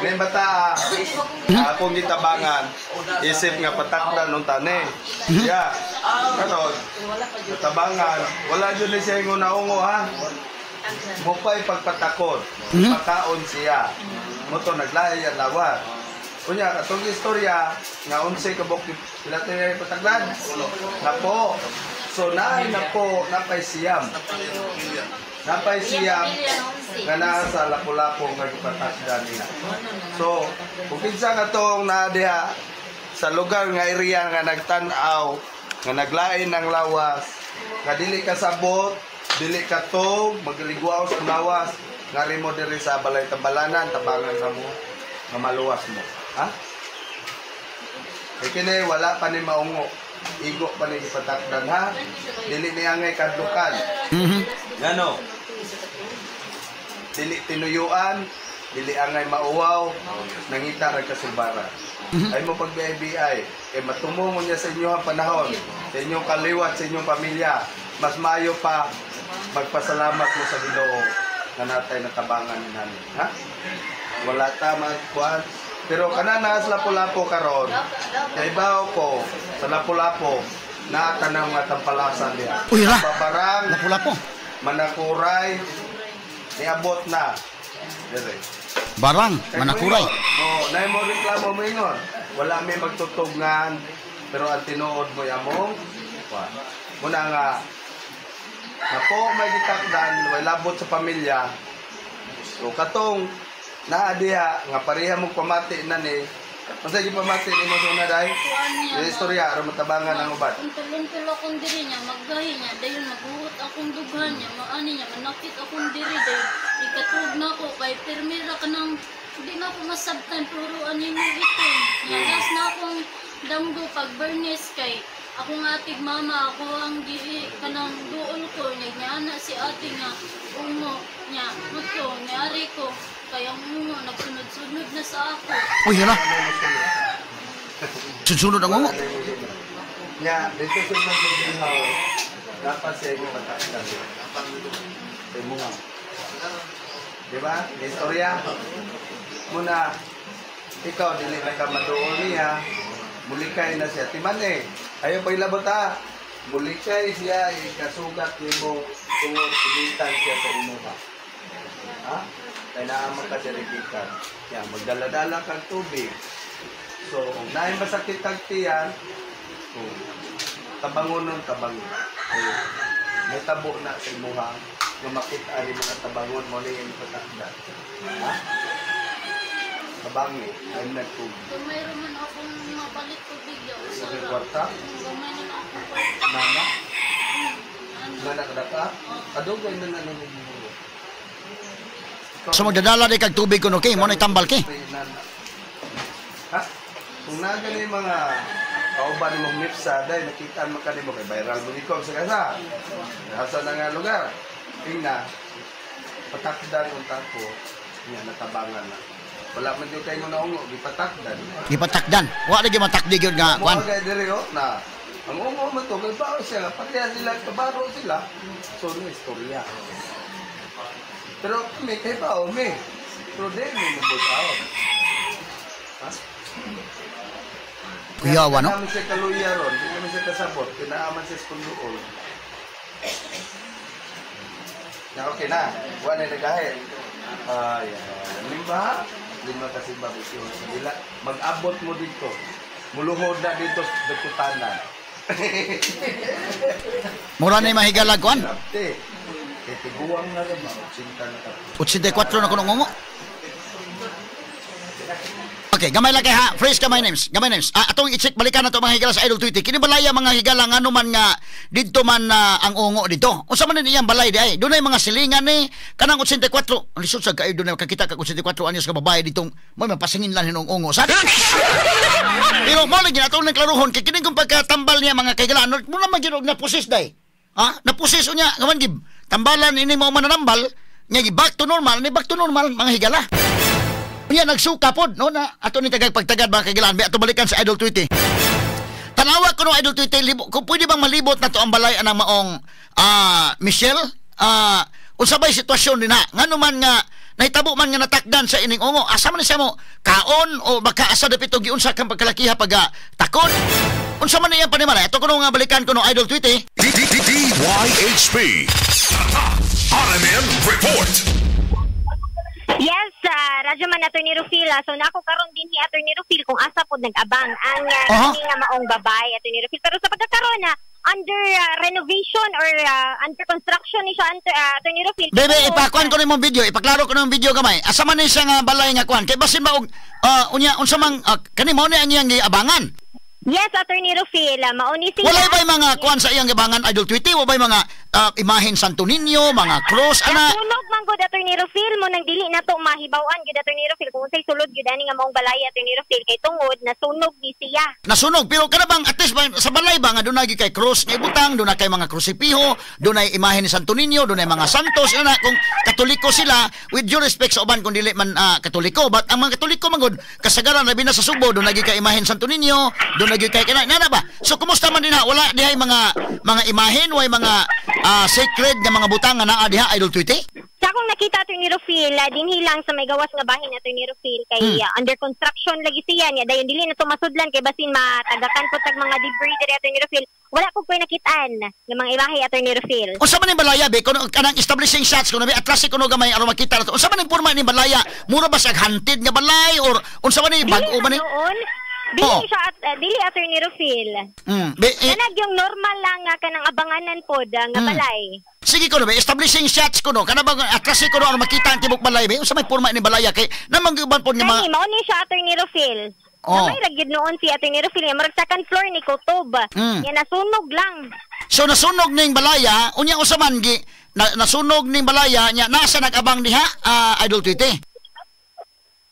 ning bata akong gitabangan isip nga patakdan unta ni. Yeah. Karon tabangan wala jud ni siya ingon naungo ha. Mupay pagpatakot. Pakaon siya. Moto naglahi ang lawas. Unya katong istorya nga 11 ka buok sila tayo pataglan. Napo. So naay napo napay siyam. Napay siyam nga naa sa Lapu-Lapu nga gipatakdan niya. So, kung kinsa nga tong naa diha sa lugar nga area nga nagtan-aw, nga naglain ang lawas, nga dili ka sabot, dili ka tog, magligwaw sa lawas, ngari mo diri sa balay tambalanan, tabangan sa mo, nga maluwas mo. Ha? E kini wala pa ni maungo. Igo pa ni ipatakdan ha. Dili ni angay kadlukan. Ngano? Dili tinuyuan, dili angay mauwaw, nangita ra kasulbaran. Ay mo pag BIBI, eh matumungo niya sa inyong panahon, sa inyong kaliwat, sa inyong pamilya. Mas maayo pa magpasalamat mo sa Ginoo nga natay natabangan ni nani, ha? Wala ta magkuan. Pero kana na sa Lapu-Lapu karon, kay bawo ko sa Lapu-Lapu na tanang mga tampalasan diha. Uy ra. Babarang Lapu-Lapu. Manakuray niabot na. Dire. Barang manakuray. Oh, nay mo reklamo mo ingon. Wala may magtutugngan pero ang tinuod mo among muna nga napo may gitakdan way labot sa pamilya. So katong naa diha nga pareha mong pamati na ni. Unsa gyud pamati nimo sa una day? Istorya aron matabangan ang uban. Untol-untol akong diri niya, maggahi niya, dayon maghuot akong dughan niya, maani niya, manakit akong diri dayon. Ikatug na ko kay pirmira ka nang di na ako masabtan puro ani mo ito. Niya na akong damgo pag burnis kay akong atig mama ako ang gi kanang duol ko niya niya na si ate nga ungo niya muto niari ko kay ang ungo nagsunod-sunod na sa ako. Uy hala. Sunod ang ungo. Nya dito sa mga dapat siya yung patakdan. Sa imuha. Di ba? Istorya. Muna ikaw dili na ka maduol niya. Mulikay na siya. Timan eh. Ayaw pa ilabot ha. Mulikay siya, ikasugat nimo tungod pilitan siya sa imuha. Ha? Kaya naaman ka dirigikan. Yan, magdala-dala kang tubig. So, kung naay masakit kang tiyan, oh, tabangon ng tabangon. Oh, may tabo na sa imuha nga makita ni mga tabangon mo na yung patakdan. Ha? Tabangi, ay nagtubig. Kung mayroon man akong mapalit tubig ya, usara. Sa kwarta? Gamay na akong kwarta. Nana? Ano? Nana kadaka? Adugay na na nung. So magdadala di kag tubig kuno kay mo na tambal kay. Ha? Kung naga ni mga kauban mo mipsa dai nakita man kanimo kay viral mo ikaw sa kasa. Asa na nga lugar. Tingna patakdan unta ko niya natabangan na. Wala man jud kay naungo gipatakdan. Gipatakdan. Wa lagi matakdi gyud nga kuan. Mo kay diri oh na. Ang ungo man to kay bao siya pareha sila kabaro sila. So no istorya. Pero kami kay bao mi. Pero di mi mabot. Ha? Kuyawa no. Namin siya kaluya ron, di namin siya kasabot, kinaaman siya sa kunduol. Na okay na, wala na nagahe. Ay, lima, lima kasi babit yun. Dila, mag-abot mo dito. Muluhod na dito sa Dakutanan. Mura na yung mahigalag kuan. Grabe. Kay tiguang na rin, 80 na ka. 84 na kuno ngungo. Okay, gamay lang kay ha. Fresh gamay names. Gamay names. Ah, atong i-check balikan na to mga higala sa Idol Tweety. Kini balaya mga higala ngano man nga didto man ang ungo dito. Unsa man ni iyang balay di ay? Dunay mga silingan ni kanang 84. Ang lisod sa kaayo dunay makakita kag 84 anyos ka babae ditong may mapasingin lang hinong ungo. Sa Pero mo lagi natong nang klaruhon kay kini kung pagkatambal niya mga kaigala ano mo naman gyud og napusis day. Ha? Napusis unya ngaman gib. Tambalan ini mao mananambal nya back to normal ni back to normal mga higala. Unya nagsuka pod no na ato ni tagag pagtagad mga kagilaan ato balikan sa Idol Tweety. Tanawa ko no Idol Tweety kung pwede bang malibot na to ang balay anang maong Michelle unsa bay sitwasyon dinha ngano man nga nahitabo man nga natakdan sa ining ungo asa man siya mo kaon o baka asa dapit og giunsa kang pagkalakiha pag takon unsa man iyang panimala ato kuno nga balikan kuno Idol Tweety. DYHP RMN Report. Yes, radyo man Attorney Rufil. So nako karon din ni Attorney Rufil kung asa pod nag-abang ang kini nga maong babae Attorney Rufil. Pero sa pagkakaroon na under renovation or under construction ni siya Attorney Rufil. Bebe, ipakuan ko nimong video, ipaklaro ko nimong video gamay. Asa man ni siya nga balay nga kuan? Kay basin ba og unya unsa mang kani mao ni ang iyang giabangan? Yes, Attorney Rufil, mao ni siya. Wala ba'y mga kuan sa iyang giabangan Idol Tweety? Wa ba'y mga imahen Santo Niño, mga cross ana? Nasunog man gud Attorney Rufil mo nang dili nato mahibaw-an gud Attorney Rufil kung unsay sulod gyud ani nga maong balay Attorney Rufil kay tungod nasunog ni siya. Nasunog pero kana bang at least ba, sa balay ba nga dunay kay cross nga ibutang, dunay kay mga krusipiho, dunay imahen ni Santo Niño, dunay mga santos ana kung Katoliko sila with due respect sa uban kung dili man Katoliko, but ang mga Katoliko man gud kasagaran labi na sa Subo dunay kay imahen Santo Niño, dunay kay kana nana ba. So kumusta man dinha? Wala dihay mga imahen, way mga sacred nga mga butang nga naa diha Idol Tweety? Sa akong nakita Attorney Rufil, dinhi lang sa may gawas nga bahin Attorney Rufil kay under construction lagi siya niya dayon dili na tumasudlan kay basin matagakan po tag mga debris diri Attorney Rufil. Wala ko koy nakitaan nga mga imahe Attorney Rufil. Unsa man ning balaya be kuno kanang establishing shots kuno be atrasi kuno gamay aron makita nato. Unsa man ning porma ning balaya? Mura ba sa haunted nga balay or unsa man ni bag-o man ni? Dili siya dili Attorney Rufil. Kanag yung normal lang nga kanang abanganan pod nga balay. Sige kuno be establishing shots kuno kana bang atrasi kuno aron makita ang tibok balay be unsa may porma ni balaya kay namang uban pod nga mga kani mao ni siya Attorney Rufil. Oh. Namay ra gyud noon si Attorney Rufil nga murag second floor ni Kutob. Nya nasunog lang. So nasunog ning balaya unya usa man gi nasunog ning balaya nya nasa nag-abang diha Idol Tweety?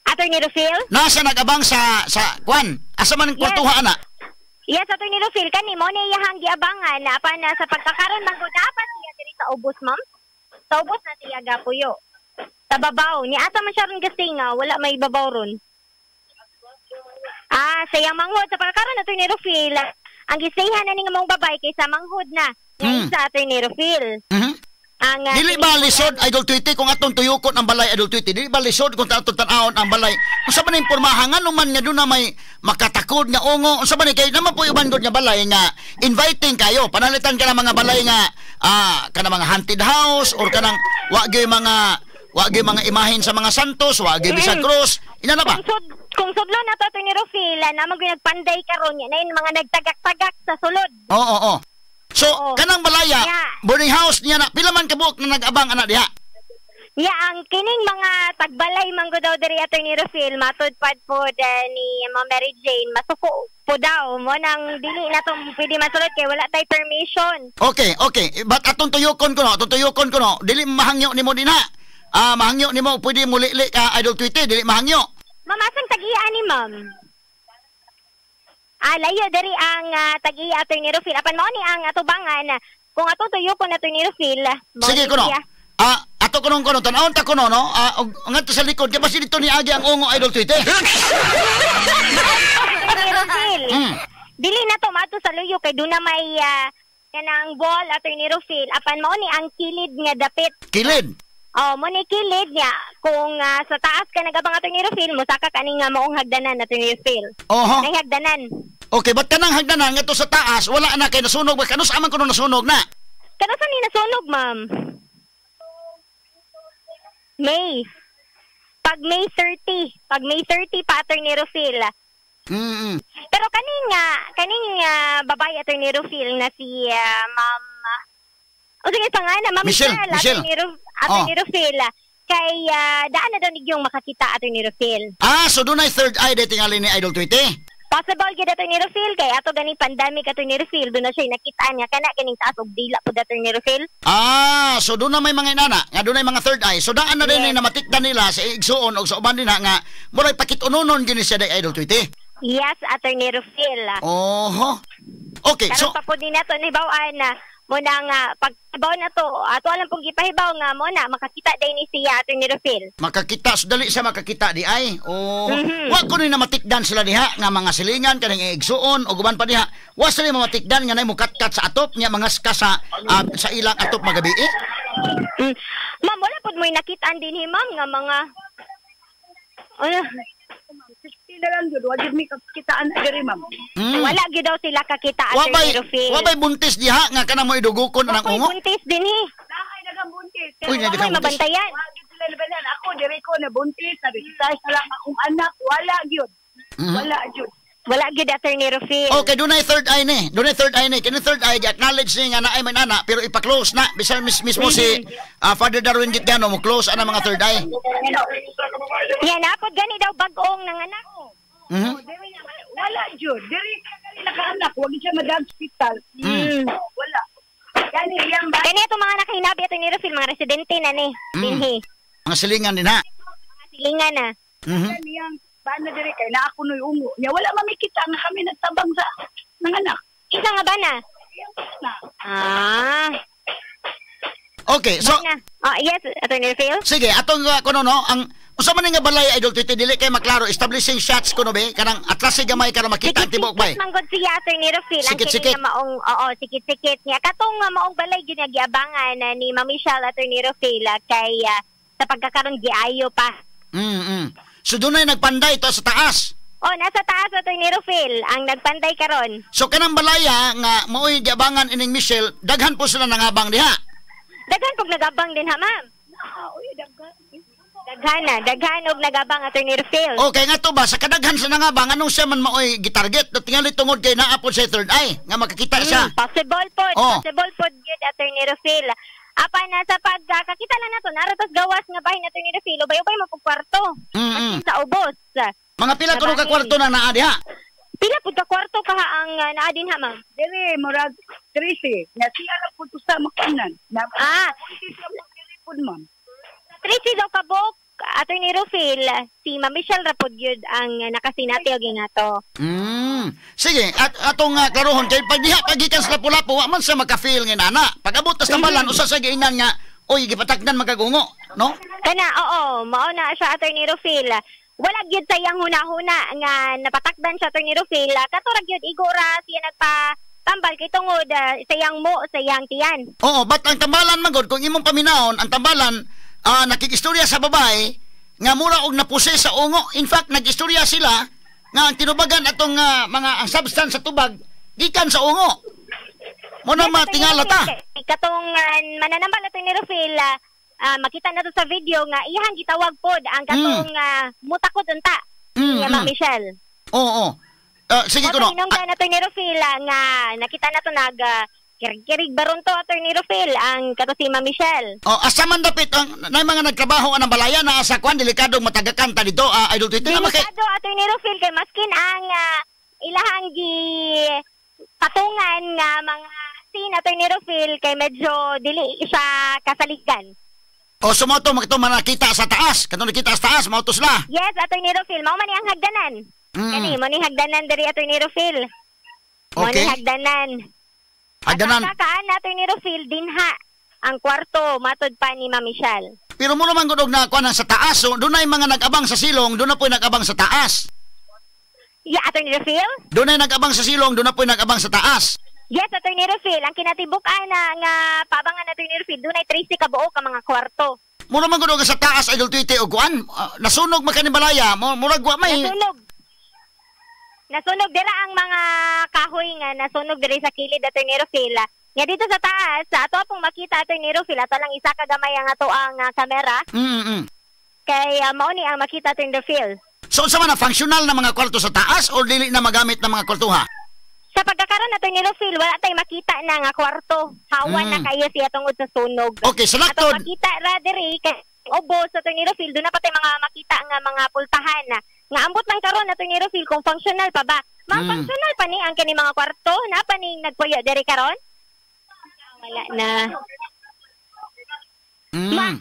Attorney Rufil? Nasa nag-abang sa kwan? Asa man ang kwartuha ana? Yes, Attorney Rufil, kani mo ni iyahang giabangan na pa na sa pagkakaron man gud pa siya diri sa ubos, ma'am. Sa ubos na siya gapuyo. Sa babaw, ni asa man siya ron gasinga, wala may babaw ron. Ah, sa iyang manghod sa pagkakaron Attorney Rufil, ang gisayhan na ning mong babay kaysa manghod na nga isa Attorney Rufil. Ang, dili ba lisod Idol Tweety kung atong tuyukon ang balay Idol Tweety? Dili ba lisod kung atong tan-awon ang balay? Unsa man ning pormahan ngano man nga doon na may makatakod nga ungo? Unsa man ni kay naman po uban gud nga balay nga inviting kayo. Panalitan ka ng mga balay nga kanang mga haunted house or kanang wa gyud mga imahen sa mga santos, wa gyud bisag cross. Ina na ba? Kung sudlo na to Attorney Rufil, na mag nagpanday karon nya na mga nagtagak-tagak sa sulod. Oo. So, kanang balaya, boarding house niya na, pila man kabuok na nag-abang anak diha? Ya, ang kining mga tagbalay man ko daw diri Attorney Rufil, matud pad po ni Ma'am Mary Jane, masuko po daw mo nang dili na tong pwede masulod kay wala tay permission. Okay. But atong tuyokon ko no, dili mahangyo nimo dinha. Mahangyo nimo pwede mulili ka Idol Tweety, dili mahangyo. Ma'am, asang tag-iya ni ma'am? Layo diri ang tag-iya Attorney Rufil. Apan mao ni ang atubangan kung ato tuyokon Attorney Rufil. Sige kuno. Ato kunong kuno tan-awon ta kuno no. Ngadto sa likod kay basi dito ni agi ang ungo Idol Tweety. Attorney Rufil. Dili na to maadto sa luyo kay duna may kanang wall Attorney Rufil. Apan mao ni ang kilid nga dapit. Kilid. Oh, mo ni kilid niya kung sa taas ka nagabang Attorney Rufil, mosaka kaning maong hagdanan Attorney Rufil. Oho. Nay hagdanan. Okay, but kanang hagdanan ngadto sa taas wala na kay nasunog ba kanus aman kuno nasunog na? Kanus ni nasunog, ma'am? May. Pag May 30, pag May 30 pa Attorney Rufil. Pero kaning babae Attorney Rufil na si Ma'am sige pangalan, Ma'am Michelle. Attorney Rufil, kay daan na daw nigyong makakita Attorney Rufil. So dunay third eye day tingali ni Idol Tweety? Possible gyud Attorney Rufil kay ato ganing pandemic Attorney Rufil, doon na siya nakita niya kana ganing taas og dila pud Attorney Rufil. So doon na may mga inana, nga doon na mga third eye. So daan na din na matikdan nila sa igsuon og sa uban dinha nga muray pakit-unonon gini siya day Idol Tweety. Yes, Attorney Rufil. Oho. Okay, karon so pa pud ni nato nahibaw-an na Mo na nga paghibaw na to, ato alam pong gipahibaw nga mo na makakita day ni siya, Attorney Rufil. Makakita, so dali siya makakita di ay. O wa ko ni namatikdan sila diha nga mga silingan kaning igsuon o guban pa diha. Wa sila mamatikdan nga nay mukatkat sa atop niya mga ska sa sa ilang atop magabi eh. Ma'am, wala pod mo'y nakitaan dinhi, ma'am, nga mga ano, 60 na lang yun. Wag yun may kakitaan na diri, ma'am. Wala gyud daw sila kakita, Attorney Rufil. Wa bay buntis diha nga kanang mo idugukon anang Wako'y ungo. buntis dinhi. Naay nagang buntis. Uy, Wako'y nagang buntis. mabantayan. Wag yun sila labanan. Ako, diri ko na buntis. Sabi, isa lang akong anak. Wala yun. Wala yun. Wala gyud, Attorney Rufil. Okay, dunay third eye ni. Dunay third eye ni. Kini third eye gi-acknowledge ni nga naay man ana pero ipa-close na bisan mismo si Father Darwin Gitgano mo close ana mga third eye. Yan, napod gani daw bag-ong nanganak. Wala yun. Diri ka gani nakaanak. Wag yun siya madang hospital. Wala. Yani, iyang ba? Kani itong mga nakahinabi, Attorney Rufil, mga residente na ni. Dinhi. Mga silingan din ha. Mga silingan na. Yan, iyang bana diri kay na ako no'y ungo. Nya wala mamikita nga kami nagtabang sa nanganak. Isa nga ba na? Iyang na. Ah. Okay, so Bana. Oh, yes, Attorney Rufil. sige, atong kuno no, ang usa man ni nga balay, Idol Titi, dili kay maklaro establishing shots kuno be kanang atlas gamay karon makita ang tibuok bay. Sikit-sikit man gud siya, Attorney Rufil. Ang Sikit-sikit. kini nga maong, oo, sikit-sikit niya. Katong maong balay gyud nga giabangan ni Ma'am Michelle, Attorney Rufil, kay sa pagkakaron giayo pa. So dunay nagpanday to sa taas. Oh, nasa taas, Attorney Rufil, ang nagpanday karon. So kanang balaya nga maoy giabangan ining Michelle, daghan po sila nangabang diha. Daghan pug nagabang din ha, ma'am. Daghan na, daghan og nagabang, Attorney Rufil. Okay nga to ba sa kadaghan sa nangabang anong siya man maoy gitarget? Tingali tungod kay naa pod sa third eye nga makakita siya. Possible pod, Oh. possible pod gyud, Attorney Rufil. Apa na sa pagkakita lang nato, naratos gawas nga bahin, Attorney Rufil, ubay-ubay mo pug kwarto. Maskin sa ubos. Mga pila kuno ka Nabahin. kwarto na naa diha? Pila pud ka kwarto kaha ang naa din ha, ma'am? Diri murag 13. Nya siya ra pud usa makanan. Na Ah. buntis ra pud diri pud, ma'am. 13 daw kabuok, Attorney Rufil, si Ma'am Michelle ra pod gyud ang nakasinati og ingato. Sige, at atong klarohon kay pag diha pagikan sa Lapu-Lapu wa man sa maka-feel nga nana. Pag abot tas tambalan usa sa giingnan nga oy gipatakdan magkagungo, no? Kana, oo, mao na siya, Attorney Rufil. Wala gyud sa iyang huna-huna nga napatakdan siya, Attorney Rufil. Kato ra gyud igora siya nagpa tambal kay tungod sa iyang mo, sa iyang tiyan. Oo, but ang tambalan man gud kung imong paminahon, ang tambalan nakikistorya sa babae nga mura og napuse sa ungo. In fact, nagistorya sila nga ang tinubagan atong mga ang substance sa tubag gikan sa ungo. Mo na Yes, matingala ta. Attorney Rufil, katong mananambal, Attorney Rufil, makita na to sa video nga iyang gitawag pod ang katong mutakot unta nga Ma'am Michelle. Oo. Sige Mo kuno. hinungdan, Attorney Rufil, nga nakita na to nag kirig-kirig baron to, Attorney Rufil, ang kato si Ma'am Michelle. Oh, asa man dapit ang nay mga nagtrabaho anang balaya na asa kwan delikadong matagakan ta dito, Idol Twitter na makay. Delikado, Attorney Rufil, kay maskin ang ilahang gi patungan nga mga scene, Attorney Rufil, kay medyo dili siya kasaligan. O sumoto magto manakita sa taas. Katong nakita sa taas mao to sila. Yes, Attorney Rufil, mao man ni ang hagdanan. Kani mo ni hagdanan diri, Attorney Rufil. Mo ni Okay. hagdanan. Hagdanan. Kakaan, Attorney Rufil, dinha ang kwarto matod pa ni Ma'am Michelle. Pero mo naman gud og na kuan sa taas. So, dunay mga nag-abang sa silong, doon na po'y nag-abang sa taas. Yeah, Attorney Rufil? Dunay nag-abang sa silong, doon na po'y nag-abang sa taas. Yes, Attorney Rufil, ang kinatibuk-an na nga pabangan, Attorney Rufil, dunay 13 ka buo ka mga kwarto. Mura man gud og sa taas, Idol Twitter og kuan, nasunog man kani balaya, murag wa may Nasunog. Nasunog dira ang mga kahoy nga nasunog diri sa kilid, Attorney Rufil. Nga dito sa taas, sa ato pong makita, Attorney Rufil, ato lang isa ka gamay ang ato ang kamera. Kay mao ni ang makita, Attorney Rufil. So unsa man na functional na mga kwarto sa taas o dili na magamit na mga kwartuha? Sa pagkakaroon, Attorney Rufil, wala tay makita na nga kwarto. Hawan na kayo siya tungod sa sunog. Okay, sa laktod. Atong makita ra diri kay ubos, Attorney Rufil, doon na pa tay mga makita nga mga pultahan na. Nga ambot lang karon, Attorney Rufil, kung functional pa ba. Mga functional pa ni ang kani mga kwarto, na pa ning nagpuyo diri karon? Wala na.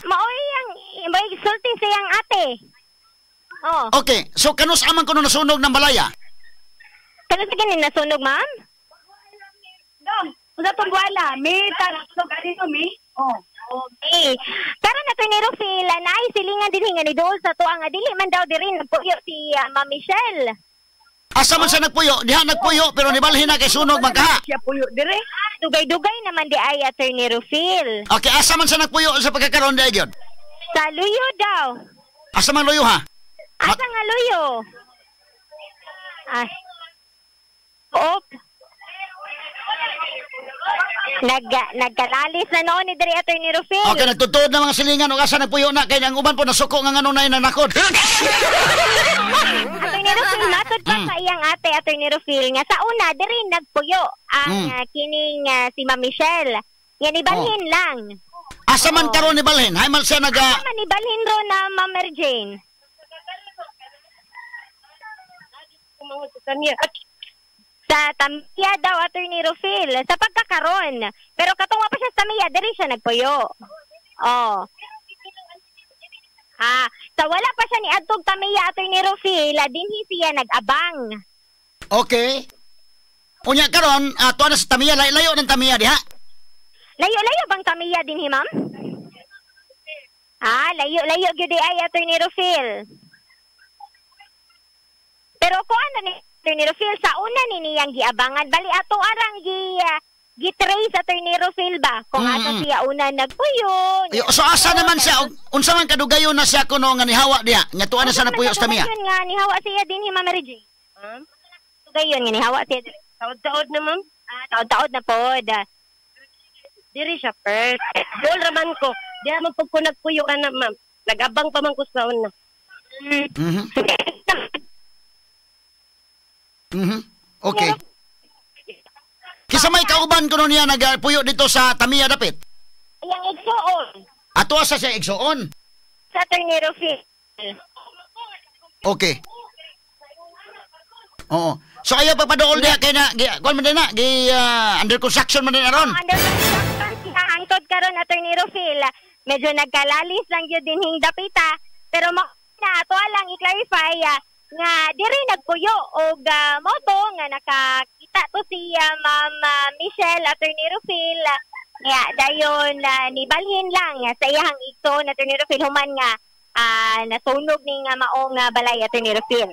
Maoy ang may sulti siyang ate. Oh. Okay, so kanus aman kuno nasunog ng balaya? Kano sa ganin nasunog, ma'am? Dong, Unsa tong buwana? May tatlo kanino mi? Oh. Okay. Karon na ni Rufil, naay silingan dinhi nga ni dool sa tuwa nga dili man daw diri nagpuyo si Ma'am Michelle. Asa man siya nagpuyo? Diha nagpuyo pero nibalhin na kay sunog man kaha. Siya puyo dire. Dugay-dugay naman di ay Attorney Rufil. Okay, asa man siya nagpuyo sa pagkakaroon di gyud? Sa luyo daw. Asa man luyo ha? Asa nga luyo? Ay. Op. Nagkalalis na noon ni diri Attorney Rufil. Okay, nagtutuod na mga silingan o asa nagpuyo na kay ang uban po nasuko nga nganong na nanakod. Attorney Rufil, matod pa sa iyang ate Attorney Rufil nga sa una diri nagpuyo ang kining si Ma'am Michelle. Nga nibalhin lang. Asa man karon nibalhin? Hay mal siya nag asa man nibalhin ro na Ma'am Mary Jane? Sa Tamiya daw, Attorney Rufil, sa pagkakaron. Pero katong pa siya sa Tamiya, diri siya nagpuyo. Oh. Ah, sa wala pa siya ni adtog Tamiya, Attorney Rufil, dinhi siya nag-abang. Okay. Unya karon, ato na sa Tamiya, layo ng Tamiya diha. Layo-layo bang Tamiya dinhi, ma'am? Ah, layo-layo gyud ay Attorney Rufil. Pero kuan na ni Attorney Rufil, sa una ni niyang giabangan, bali ato arang gi-trace Attorney Rufil ba? Kung asa siya una nagpuyo. So asa naman siya, unsa man kadugayon na siya kuno nga nihawa diha? Nga tuwa na siya nagpuyo sa Tamiya. Kadugayon nga nihawa siya dinhi, Ma'am Mary Jane. Kadugayon nga nihawa siya. Taod-taod na, ma'am. Ah, taod-taod na pod. Diri siya first. Dool raman ko. Diha man pag ko nagpuyo ka na, ma'am. Nag-abang pa man ko sa una. Okay. Kisa may kauban kuno niya nagpuyo dito sa Tamiya dapit. Yang igsuon. Ato asa siya igsuon? Sa Attorney Rufil. Okay. Oo. So ayaw papadool diha kay na kuan man din na gi under construction man din aron. Under construction siya hangtod karon Attorney Rufil. Medyo nagkalalis lang gyud dinhing dapita pero na ato lang i-clarify nga diri nagpuyo og moto nga nakakita to si Ma'am Michelle Attorney Rufil nga dayon nibalhin lang sa iyang igsoon Attorney Rufil human nga nasunog ning maong balay Attorney Rufil.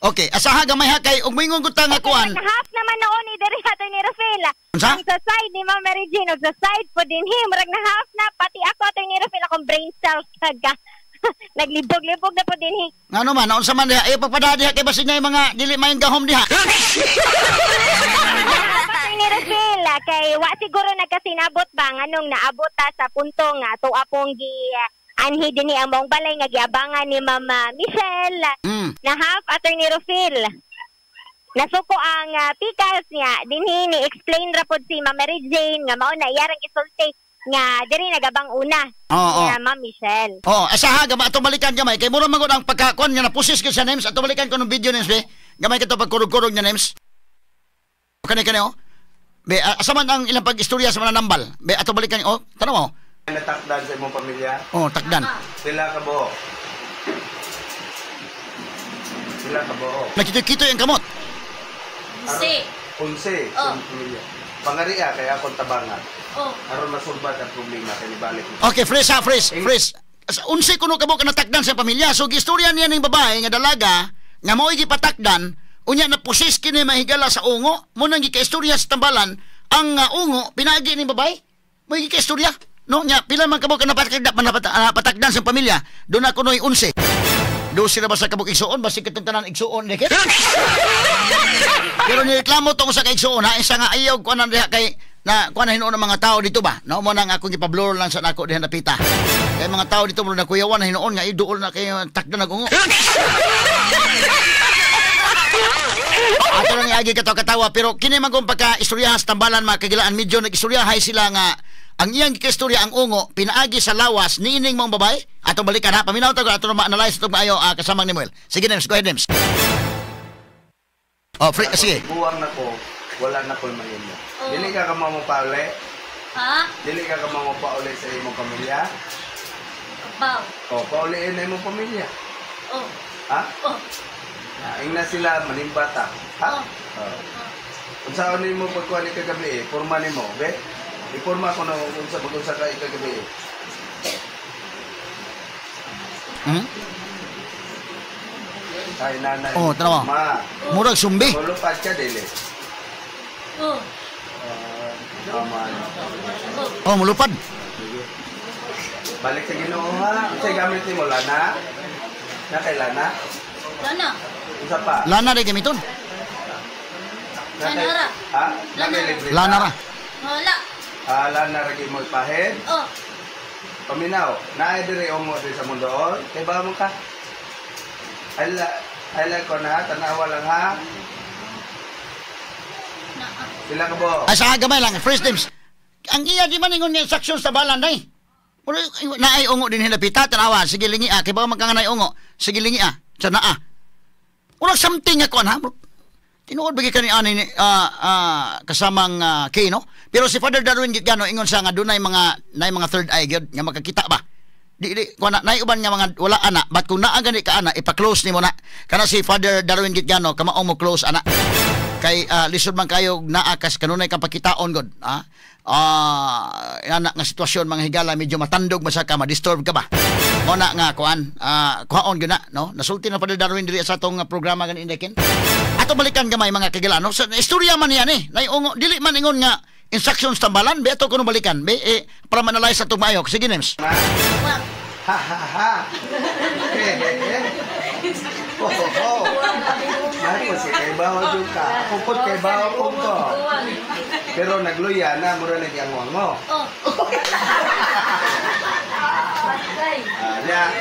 Okay, asaha gamay ha kay og moingon gud ta nga kuan. Half naman noon ni diri Attorney Rufil. Unsa? Ang sa side ni Ma'am Mary Jane og sa side po dinhi murag na half na pati ako Attorney Rufil akong brain cells kaga. Naglibog-libog na po dinhi. Ngano man, unsa man diha, ayaw pagpada diha kay basin niya mga dili mayong gahom diha. Attorney Rufil, kay wa siguro nagkasinabot ba nganong naabot ta sa punto nga ato apong gi anhi dinhi ang maong balay nga giabangan ni Ma'am Michelle. Na half Attorney Rufil. Nasuko ang pikas niya dinhi ni explain ra pod si Ma'am Mary Jane nga mao na iyarang gisulti nga diri nagabang una. Oo. Ma'am Michelle. Oo, asaha gama atong balikan gamay kay mura man gud ang pagkakuan nga napusis gyud sa names atong balikan ko ng video names be. Gamay kato pagkurog-kurog niya names. Kani kani oh. Be asa man ang ilang pag-istorya sa mga nambal. Be atong balikan oh, tanaw oh. Natakdan sa imong pamilya? Oh, takdan. Sila ka buo. Sila ka buo. Nakito-kito yung kamot. Unse. Unse. Oh. Pamilya. Pangaria kaya akong tabangan. Oh. Aron masulbad ang problema kay nibalik. Okay, fresh ha, fresh, fresh. Unse kuno kamo ka natakdan sa pamilya. So gistorya niya ning babae nga dalaga nga mao'y gipatakdan, unya na pusis kini mahigala sa ungo, mo nang gikaistorya sa tambalan ang ungo pinaagi ning babae. Mo'y gikaistorya. No nya pila man kamo ka napatakdan sa pamilya, doon na kuno'y unse. Do sila ba sa kabuk igsuon basig katong tanan igsuon dikit. Pero nireklamo tong sa kaigsuon ha, isa nga ayaw kuan diha kay na kuan na hinuon ng mga tao dito ba. No mo nang akong gipa-blur lang sa nako diha napita. Kay mga tao dito mo na kuyawan na hinuon nga iduol na kay takdan nag ungo. Ato lang iagi katawa-katawa pero kini man kung pagka istoryahan sa tambalan mga kagilaan medyo nag-istoryahay sila nga ang iyang istorya ang ungo pinaagi sa lawas niining mong babae. Atong balikan ha, paminaw tago ato ma-analyze itong maayo kasamang ni Muel. Sige Nems, go ahead Nems. Oh, free, sige. Buwang nako, wala na ko'y mahimo. Oh. Dili ka kamo pauli? Ha? Dili ka kamo pauli sa imong pamilya? Abaw. O, pauliin na imong pamilya. Oh. Ha? Oh. Naing na sila, manimbata. Ha? Oh. Oh. Unsaon nimo pagkuha ni kagabi eh? Porma nimo, be? Iporma ko na unsa pag-unsa ka kagabi eh. Hmm? Ay, nanay. Oh, tanawa. Ma. Murag sumbi. Mulupad ka, dili. Oh. Tama. Oh. Oh, mulupad. Sige. Balik sa Ginoo ha. Unsay gamit nimo lana? Na kay lana? Lana. Unsa pa? Lana rin gamiton. Na kay- Lana ra. Ha? Na kay libre. Lana ra. Wala. Ah, lana ra gyud mo ipahin. Oh. Paminaw, naay diri ungo diri sa mundoon. Kay ba mo ka? Ala, ala ko na tanawa lang ha. Na. Sila ka bo. Ay, sa gamay lang. First names. Ang iya di man ingon nga instructions sa balan day. Pero naay ungo din hinapita, tanawa, sige lingi ah. Kay baka magkanganay ungo, sige lingi ah. Sa naa. Murag something nga kuan ha. Tinuod ba ka ni ani kasamang Kay, no? Pero si Father Darwin Gitgano ingon sa nga dunay mga nay mga third eye gyud nga makakita ba. Di di kuan na nay uban nga mga wala ana, but kung naa gani ka ana ipa-close nimo na. Kana si Father Darwin Gitgano kamaong mo close ana. Kay lisod man kayo naa kas kanunay kang pakitaon god, ha? Ana nga sitwasyon mga higala medyo matandog man sa ka, ma-disturb ka ba? Mo na nga kuan, kuhaon gyud na, no? Nasulti na Father Darwin diri sa atong programa gani indekin. Ato balikan gamay mga kagila, no? Sa istorya man yan eh. Naiungo, dili man ingon nga instructions tambalan, be ato kuno balikan, be eh, para manalay sa atong maayo. Sige, Nems. Ha ha ha. Eh, eh, eh. Ho ho ho. Ay, kasi kay baho jud ka. Ako pud kay baho pud ko. Pero nagluya na mura na giango-ango. Oh. Nya,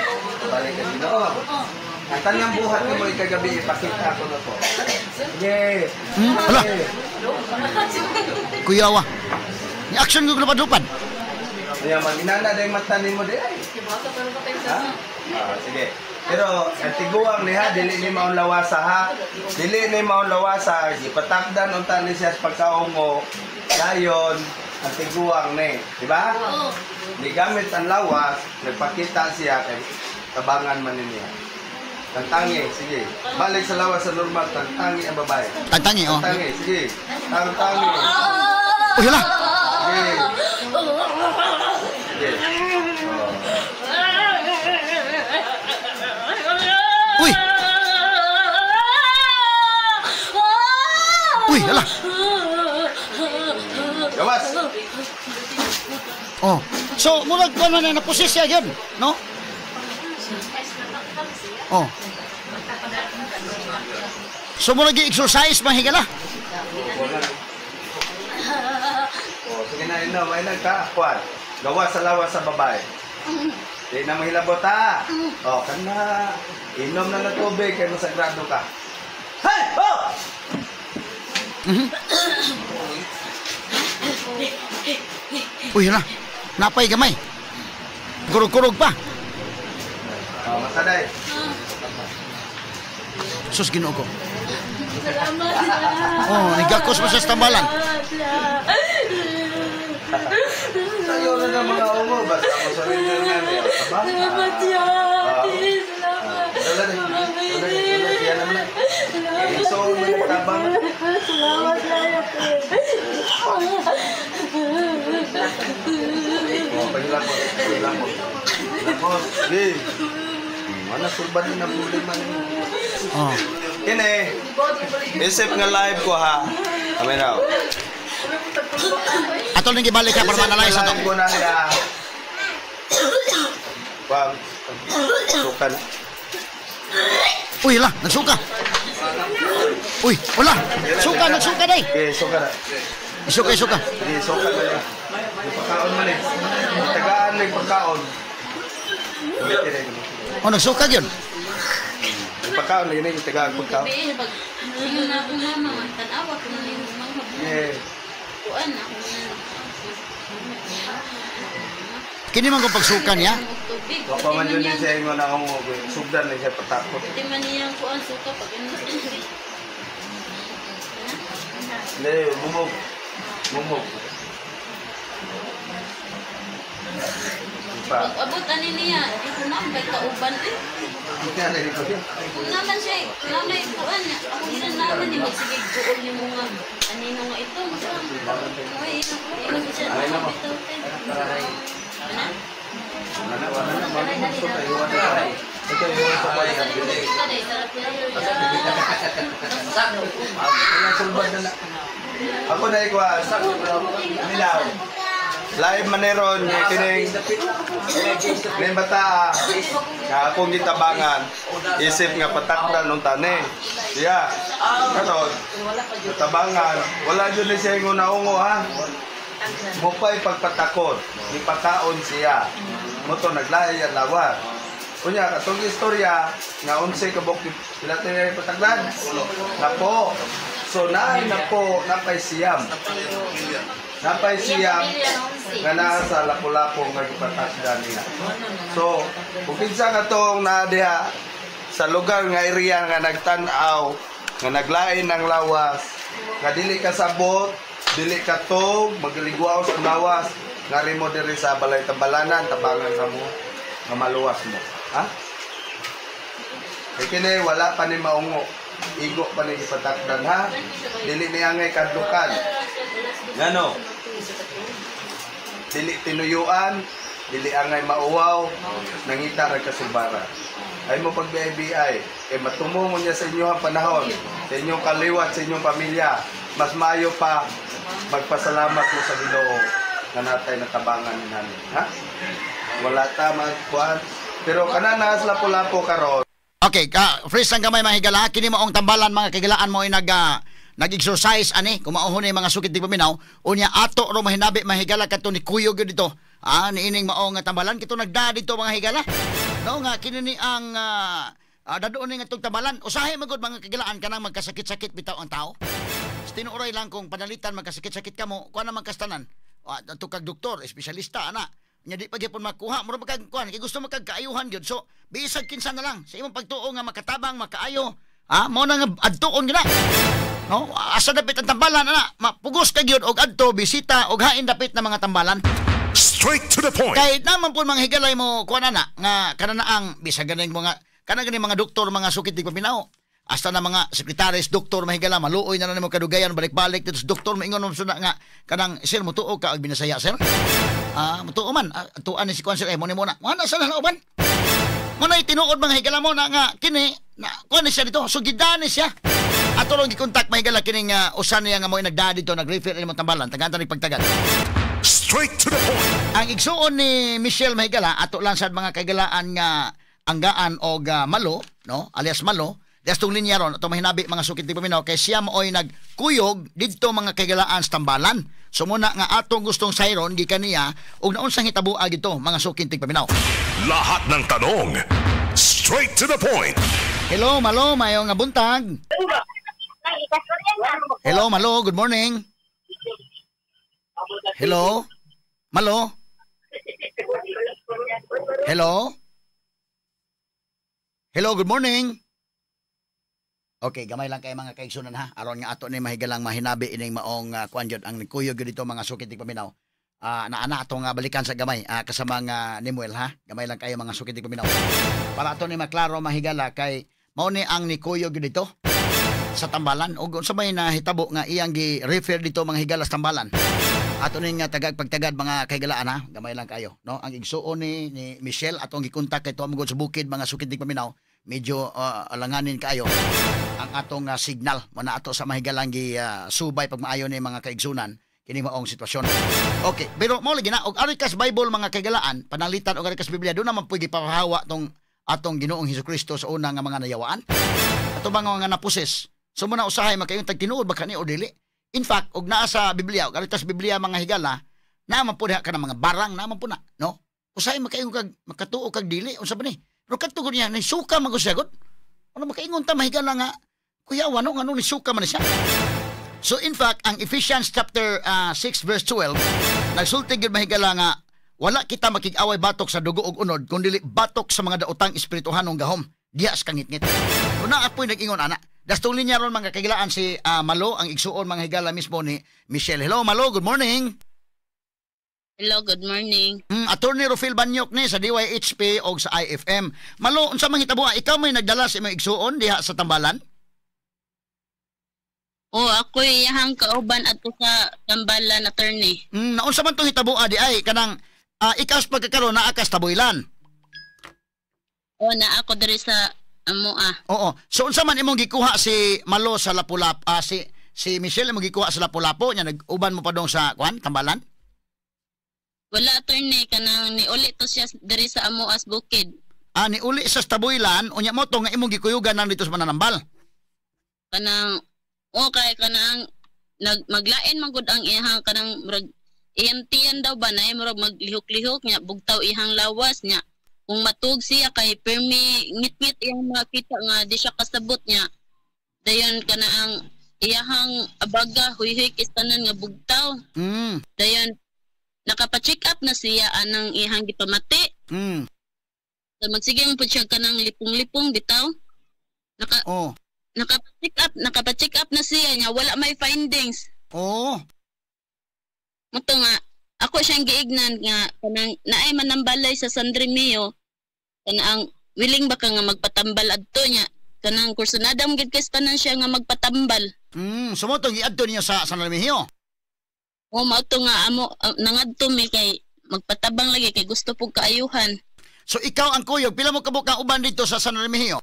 balik ka Ginoo. Oh. Ang tanang buhat nimo ikagabi ipakita ko na to. Sige. Hala. Kuyawa. Ni action ko lupad-lupad. Kaya maginana dahil mata nimo di ay. Ha? Ah, sige. Pero ang tiguang niha dili ni maon lawasa ha. Dili ni maon lawasa gipatakdan unta ni siya sa pagkaungo. Dayon ang tiguang ni, di ba? Oh. Gigamit ang lawas, nagpakita siya kay tabangan man niya. Tantangi, sige. Balik sa lawas sa normal, tantangi ang babae. Tantangi, oh. Tantangi, sige. Tantangi. Uy, hala. Sige. Sige. Oh. Uy. Uy, hala. Gawas. Oh. So, murag kuan man na naposis siya gyud, no? Oh. So murag gi-exercise man higala. Oh, sige na, inom. Ay, nagka, kwan. Gawas sa lawas sa babae. Di na mahilabot, ha? Oh, kana. Inom na ng tubig, kaya masagrado ka. Hey! Oh! Uy, hala. Napay gamay. Kurog-kurog pa. Oh, masaday. Sus, Ginoo ko. Salamat. Oh, nigakos mo sa tambalan. Sa'yo na ng mga ungo. Basta mo surrender na niya. Aba? Salamat, Yati. Salamat. Wala na. Wala na. Wala na. Yan naman. Igsoon mo yung tabang. Salamat, Yati. Oh, pahilabot. Pahilabot. Hilabot. Sige. Mana sulban ni na problema nimo. Oh. Kini. Isip nga live ko ha. Amin na. Ato nang gibalik ha para ma-analyze ato. Live ko na siya. Wag. Suka na. Uy, hala, nagsuka. Uy, wala. Suka, nagsuka day. Okay, suka na. Isuka, isuka. Sige, suka na niya. Yung pagkaon man eh. Tagaan na yung pagkaon. Oh, nagsuka gyud. Yung pagkaon na yun, yung tagaan pagkaon. Gabi, pag ingon na akong mama, tanawa ko na yung mama. Yeah. Kuan ako na. Kini man kung pagsuka niya. Tubig. Wa pa man yun siya ingon akong sugdan na siya patakot. Pwede man niyang kuan suka pag inom sa tubig. Hindi, bumog. Bumog. Pa. Pag abot ani niya, di ko na may kauban eh. Kung naman siya, namay kuan niya. Ako na naman ni magsige guol ni mo nga anino nga ito. Uy, ingon siya bitaw kay. Ana? Ako na ikwa, Milaw. Live maneron nga kining ning bata nga akong gitabangan isip nga patakdan unta ni. Siya. Karon tabangan, wala jud ni siya ingon naungo ha. Mupay pagpatakot, gipakaon siya. Moto naglahi ang lawas. Unya katong istorya nga 11 ka buok pila tayo patakdan. Napo. So naay napo napay siyam. Napay siyam nga naa sa Lapu-Lapu nga gipatakdan niya. So, kung kinsa katong naa diha sa lugar nga area nga nagtan-aw, nga naglain ang lawas, nga dili ka sabot, dili ka tog, magligwaw sa lawas, ngari mo diri sa balay tambalanan, tabangan sa mo, nga maluwas mo. Ha? Kay kini wala pa ni maungo. Igo pa ni ipatakdan ha. Dili niya ngay kadlukan. Ngano? Dili tinuyuan, dili angay mauwaw, nangita ra kasubara. Ay mo pag BIBI, kay matumungon niya sa inyong panahon, sa inyong kaliwat, sa inyong pamilya, mas maayo pa magpasalamat mo sa Ginoo nga natay natabangan ni namin, ha? Wala ta magkuan, pero kana naas Lapu-Lapu karon. Okay, fresh lang gamay mga higala. Kini maong tambalan mga kagilaan mo ay nag-exercise ani kung mauhon ni mga sukit di paminaw. Unya ato ro mahinabi mga higala kadto ni kuyog gyud dito. Ah, niining maong tambalan kito nagda dito mga higala. No nga kini ni ang dadoon ni ngadtong tambalan. Usahay magud mga kagilaan kanang magkasakit-sakit bitaw ang tao. Tinuoray lang kung panalitan magkasakit-sakit kamo, kuan naman kastanan. Adto kag doktor, espesyalista ana. Nya di pa gyapon makuha, mura ba kag kuan, kay gusto mo kag kaayuhan gyud. So, bisag kinsa na lang sa imong pagtuo nga makatabang, makaayo. Ah, mao na nga adtuon gyud na. No, asa dapit ang tambalan ana, mapugos ka gyud og adto bisita og hain dapit na mga tambalan. Straight to the point. Kay naman pud mga higalay mo kuan ana nga kananaang bisag ganing mga kanang ganing mga doktor, mga sukit di paminaw. Hasta na mga sekretaris, doktor, mahigala, maluoy na lang mo kadugayan, balik-balik dito sa doktor, maingon mo suna nga, kanang, sir, mutuo ka, og binasaya, sir? Ah, mutuo man, tuan ni si Kuan, sir, eh, muna muna. Wala sa nalooban. Muna tinuod mga higala mo na nga, kini, na, kuan ni siya dito, so gidani siya. Ato lang gikontak mahigala, kining usan niya nga mo nagdaa dito, nag-refer ni mo tambalan, tagantang ni pagtagal. Straight to the point. Ang igsuon ni Michelle mahigala, ato lang sad mga kaigalaan nga anggaan og Malo, no, alias Malo. Dastong linya ron, ito mahinabi mga sukit di paminaw, kay siya mooy nagkuyog didto mga kaigalaan sa tambalan. So muna nga atong gustong sayron, gikan niya, og naunsang hitaboa gito mga sukit di paminaw. Lahat ng tanong, straight to the point. Hello, Malo, mayong nga buntag. Hello, Malo, good morning. Hello, Malo. Hello. Hello, good morning. Okay, gamay lang kay mga kaigsunan ha. Aron nga ato ni mahigalang mahinabi ining maong kuan jud ang nikuyog gyud dito mga sukit di paminaw. Naana ato nga balikan sa gamay kasama nga Nimuel ha. Gamay lang kayo mga sukit di paminaw. Para ato ni maklaro mahigala kay mao ni ang nikuyog gyud dito sa tambalan og unsa may nahitabo nga iyang gi-refer dito mga higala sa tambalan. Ato ni nga tagag pagtagad mga kahigalaan ha. Gamay lang kayo, no? Ang igsuon ni Michelle atong gikontak kay tuwa sa bukid mga sukit di paminaw. Medyo alanganin kayo ang atong signal mo na ato sa mahigalang gi subay pag maayo ni mga kaigsunan kini maong sitwasyon. Okay, pero mao lagi na og ari kas Bible mga kaigalaan, panalitan og ari kas Biblia do naman pwede gipahawa tong atong Ginoong Hesukristo sa una nga mga nayawaan. Ato bang nga naposes. So muna usahay makayon tag tinuod ba kani o dili. In fact, og naa sa Biblia, og ari tas Biblia mga higala, naa man pud ka ng mga barang, naa man pud na, no? Usahay makayon kag makatuo kag dili unsa ba ni? Pero kadto niya ni suka man ko siya gud. Ano makaingon ta mahigala nga kuya wano ngano ni suka man siya. So in fact, ang Ephesians chapter 6 verse 12 nagsulti gyud mahigala nga wala kita makig-away batok sa dugo ug unod kundi batok sa mga daotang espirituhanong gahom diha sa kangitngit. Una apoy nag-ingon ana. Dastong linya ron mga kagilaan si Malo ang igsuon mga higala mismo ni Michelle. Hello Malo, good morning. Hello, good morning. Attorney Rufil Banyok ni sa DYHP og sa IFM. Malo, unsa man hitabo? Ikaw may nagdala sa imong igsuon diha sa tambalan? Oh, ako iyahang kauban adto sa tambalan, attorney. Naunsa man tong hitabo di ay kanang ikaw sa pagkakaroon naa ka sa Tabuelan? Oh, na ako diri sa amoa. Oo. So unsa man imong gikuha si Malo sa Lapu-Lapu, si Michelle imong gikuha sa Lapu-Lapu nya nag-uban mo pa dong sa kuan tambalan? Wala, attorney, kanang niuli to siya diri sa amoas bukid. Ah, niuli sa Tabuelan unya mo to nga imong gikuyugan nang dito sa mananambal. Kanang okay kanang nag maglain man gud ang iyang kanang murag iyang daw ba na murag maglihok-lihok nya bugtaw iyang lawas nya kung matug siya kay permi ngit-ngit iyang makita nga di siya kasabot niya. Dayon kana ang iyahang abaga huyhoy kistanan nga bugtaw. Dayon nakapa-check up na siya anang iyang gipamati. So, magsige mo pud siya kanang lipong-lipong bitaw. Nakapa-check up na siya niya wala may findings. Oh. Muto nga ako siyang giignan nga kanang naay manambalay sa San Remio kanang willing ba ka nga magpatambal adto niya kanang kursunada mo gid kay tanan siya nga magpatambal. So mo tong giadto niyo sa San Remigio. O mao to nga amo nangadto mi kay magpatabang lagi kay gusto pug kaayuhan. So ikaw ang kuyog, pila mo kabuk ka uban dito sa San Remigio?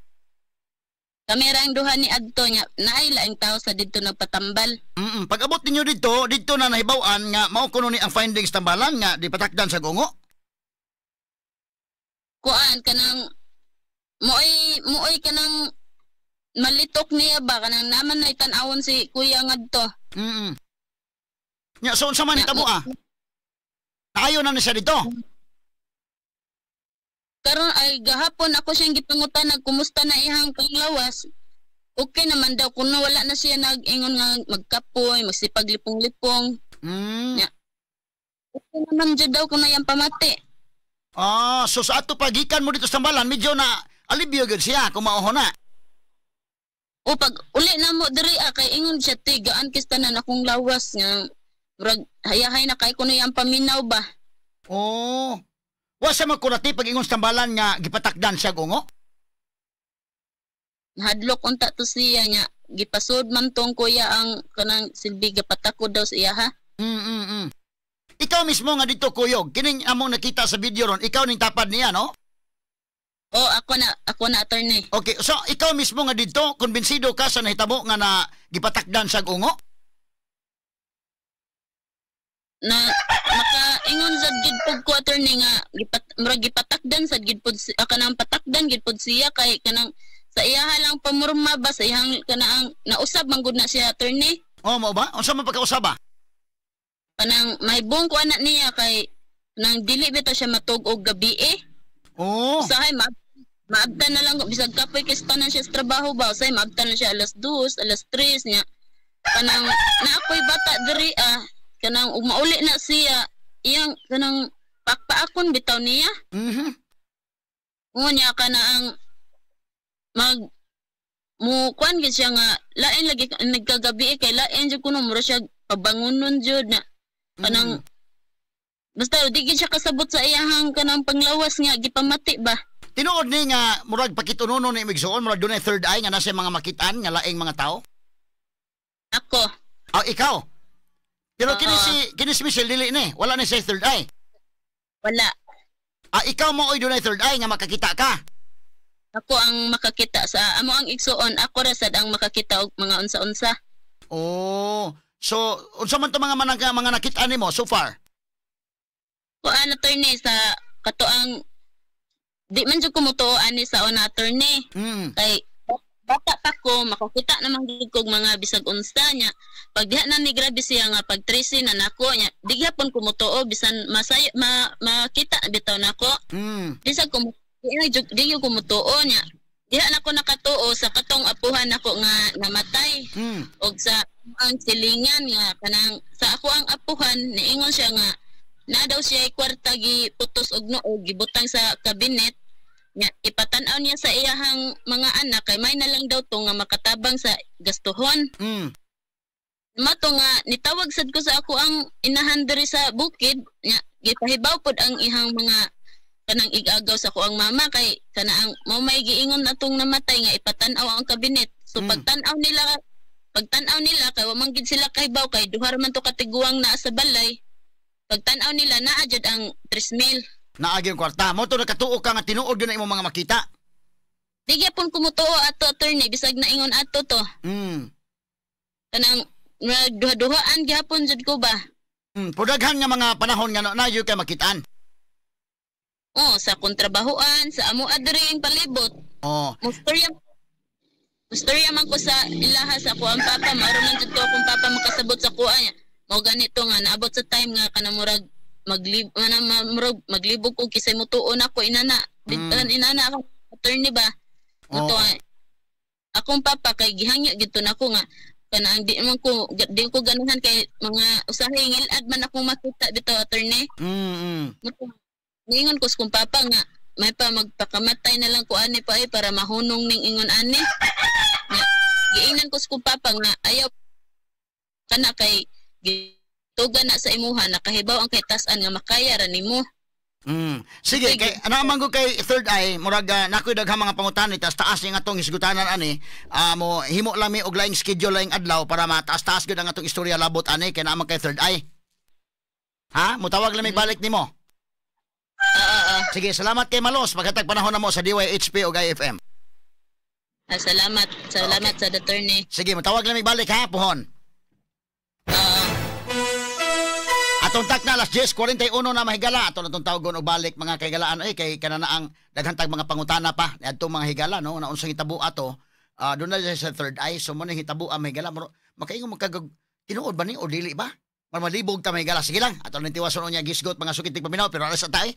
Kami ra ang duha ni adto niya naay laing tao sa didto nagpatambal. Pag abot ninyo dito, dito na nahibaw-an nga mao kuno ni ang findings tambalan nga di patakdan sa gungo. Kuan kanang mo'y kanang malitok niya ba kanang naman na tan-awon si kuya ngadto. Nya so unsa man hitabo ah? Naayo na ni siya dito. Karon ay gahapon ako siyang gipangutan nagkumusta na iyang panglawas. Okay naman daw kuno wala na siya nag-ingon nga magkapoy, magsipaglipong-lipong. Nya. Okay naman jud daw kuno iyang pamati. Ah, so sa ato pagikan mo dito sa tambalan medyo na alibyo gyud siya kung mauho na. O pag uli na mo diri kay ingon siya ti gaan kis tanan akong lawas nga murag hayahay na kay kuno iyang paminaw ba. Oh. Wa siya magkurati pag ingon sa tambalan nga gipatakdan siya gungo? Nahadlok unta to siya nya gipasud man tong kuya ang kanang silbi gipatakod daw sa iya ha. Ikaw mismo nga dito kuyog, kining among nakita sa video ron, ikaw ning tapad niya no? Oh, ako na attorney. Okay, so ikaw mismo nga dito kumbinsido ka sa nahitabo nga na gipatakdan siya gungo? Na makaingon sad gid pud ko attorney nga murag gipatakdan sad gid pud kanang patakdan gid pud siya kay kanang sa iyaha lang pamurma ba sa iyang kanang nausab man gud na siya attorney. Oh, mao ba? Unsa man pagkausab ba? Kanang mahibong ko anak niya kay nang dili bitaw siya matug og gabi eh. Oh. Usahay maabtan na lang bisag kapoy kay tanan siya sa trabaho ba usahay maabtan na siya alas 2, alas 3 niya. Kanang na ako'y bata diri kanang mauli na siya iyang kanang pakpaakon bitaw niya. Ngunya kanang mag mo kuan gid siya nga lain lagi nagkagabi kay lain jud kuno mura siya pabangunon jud na kanang basta di gid siya kasabot sa iyahang kanang panglawas nga gipamati ba. Tinuod ni nga murag pakitunono ni imigsuon murag dunay third eye nga nasa mga makitaan nga laing mga tao. Ako. Oh, ikaw. Pero kini si Michelle dili ni, wala ni sa third eye. Wala. Ah, ikaw mo oy dunay third eye nga makakita ka. Ako ang makakita sa amo ang igsuon, ako ra sad ang makakita og mga unsa-unsa. Oh, so unsa man to mga mga nakita nimo so far? Kuan attorney sa katoang di man jud ko mutuo ani sa una attorney. Kay bata pa ko makakita naman gud kog mga bisag unsa niya. Pag diha na ni grabe siya nga pag 13 na nako niya, di gyapon ko mutuo bisan masay makita bitaw nako. Bisag ko di ko mutuo niya. Diha nako nakatuo sa katong apuhan nako nga namatay. Og sa ang silingan nga kanang sa ako ang apuhan niingon siya nga na daw siya kwarta giputos og noog gibutang sa kabinet. Nya ipatan-aw niya sa iyahang mga anak kay may na lang daw to nga makatabang sa gastuhon. Mato nga nitawag sad ko sa ako ang inahan diri sa bukid nya Gipahibaw pod ang ihang mga kanang igagaw sa kuang mama kay kana ang mao may giingon atong namatay nga ipatan-aw ang kabinet. So pagtan-aw nila kay wa man gid sila kahibaw kay duha ra man to katiguang naa sa balay. Pagtan-aw nila, naa jud ang 3,000. Naagi ang kwarta. Mo to nakatuo ka nga tinuod yun na imong mga makita. Di gyapon ko mutuo ato, attorney, bisag naingon ato to. Kanang duha-duhaan gyapon jud ko ba. Pudaghan nga mga panahon nga na kay makitaan. Oh, sa kontrabahoan, sa amo adiri ang palibot. Mustorya man ko sa ilaha sa ako ang papa, maaro man jud ko akong papa makasabot sa kuha niya. Mao ganito nga naabot sa time nga kanang murag maglib nga murag maglibog ko kisay mutuon ako inana. Inana ako, attorney ba. Muto akong papa kay gihangyo gito nako nga kanang di ko ganahan kay mga usahay ngilad man akong makita dito, attorney. Muto niingon ko sa kong papa nga may pa magpakamatay na lang ko ani pa ay para mahunong ning ingon ani. Nga, giingnan ko sa kong papa nga ayaw kana kay gituga na sa imuha, nakahibaw ang kahitasan nga makaya ra nimo. Sige, kay ana man ko kay Third Eye, murag nakoy daghang mga pangutana, taas taas ning atong hisgutanan ani. Mo himo lang mi og laing schedule, laing adlaw para mataas-taas gyud ang atong istorya labot ani kay naa man kay Third Eye. Ha? Mutawag lang mi balik nimo. Oo. Sige, salamat kay Malos paghatag panahon na mo sa DYHP og IFM. Ah, salamat. Salamat sa attorney. Sige, mutawag lang mi balik ha, puhon. Oo. Atong tak na alas 10:41 na, mahigala. Ato na itong tawagon og balik, mga kahigalaan ay kay kanana ang daghan tag mga pangutana pa niadtong mga higala, no, na unsang hitabo ato. Doon na siya sa Third Eye, so mo ning hitabo ang mahigala, muro makaingon magkagag tinuod ba ni o dili ba? Malibog ta, mahigala. Sige lang, ato nang tiwason niya gisgot, mga sukit paminaw, pero alas sa tay.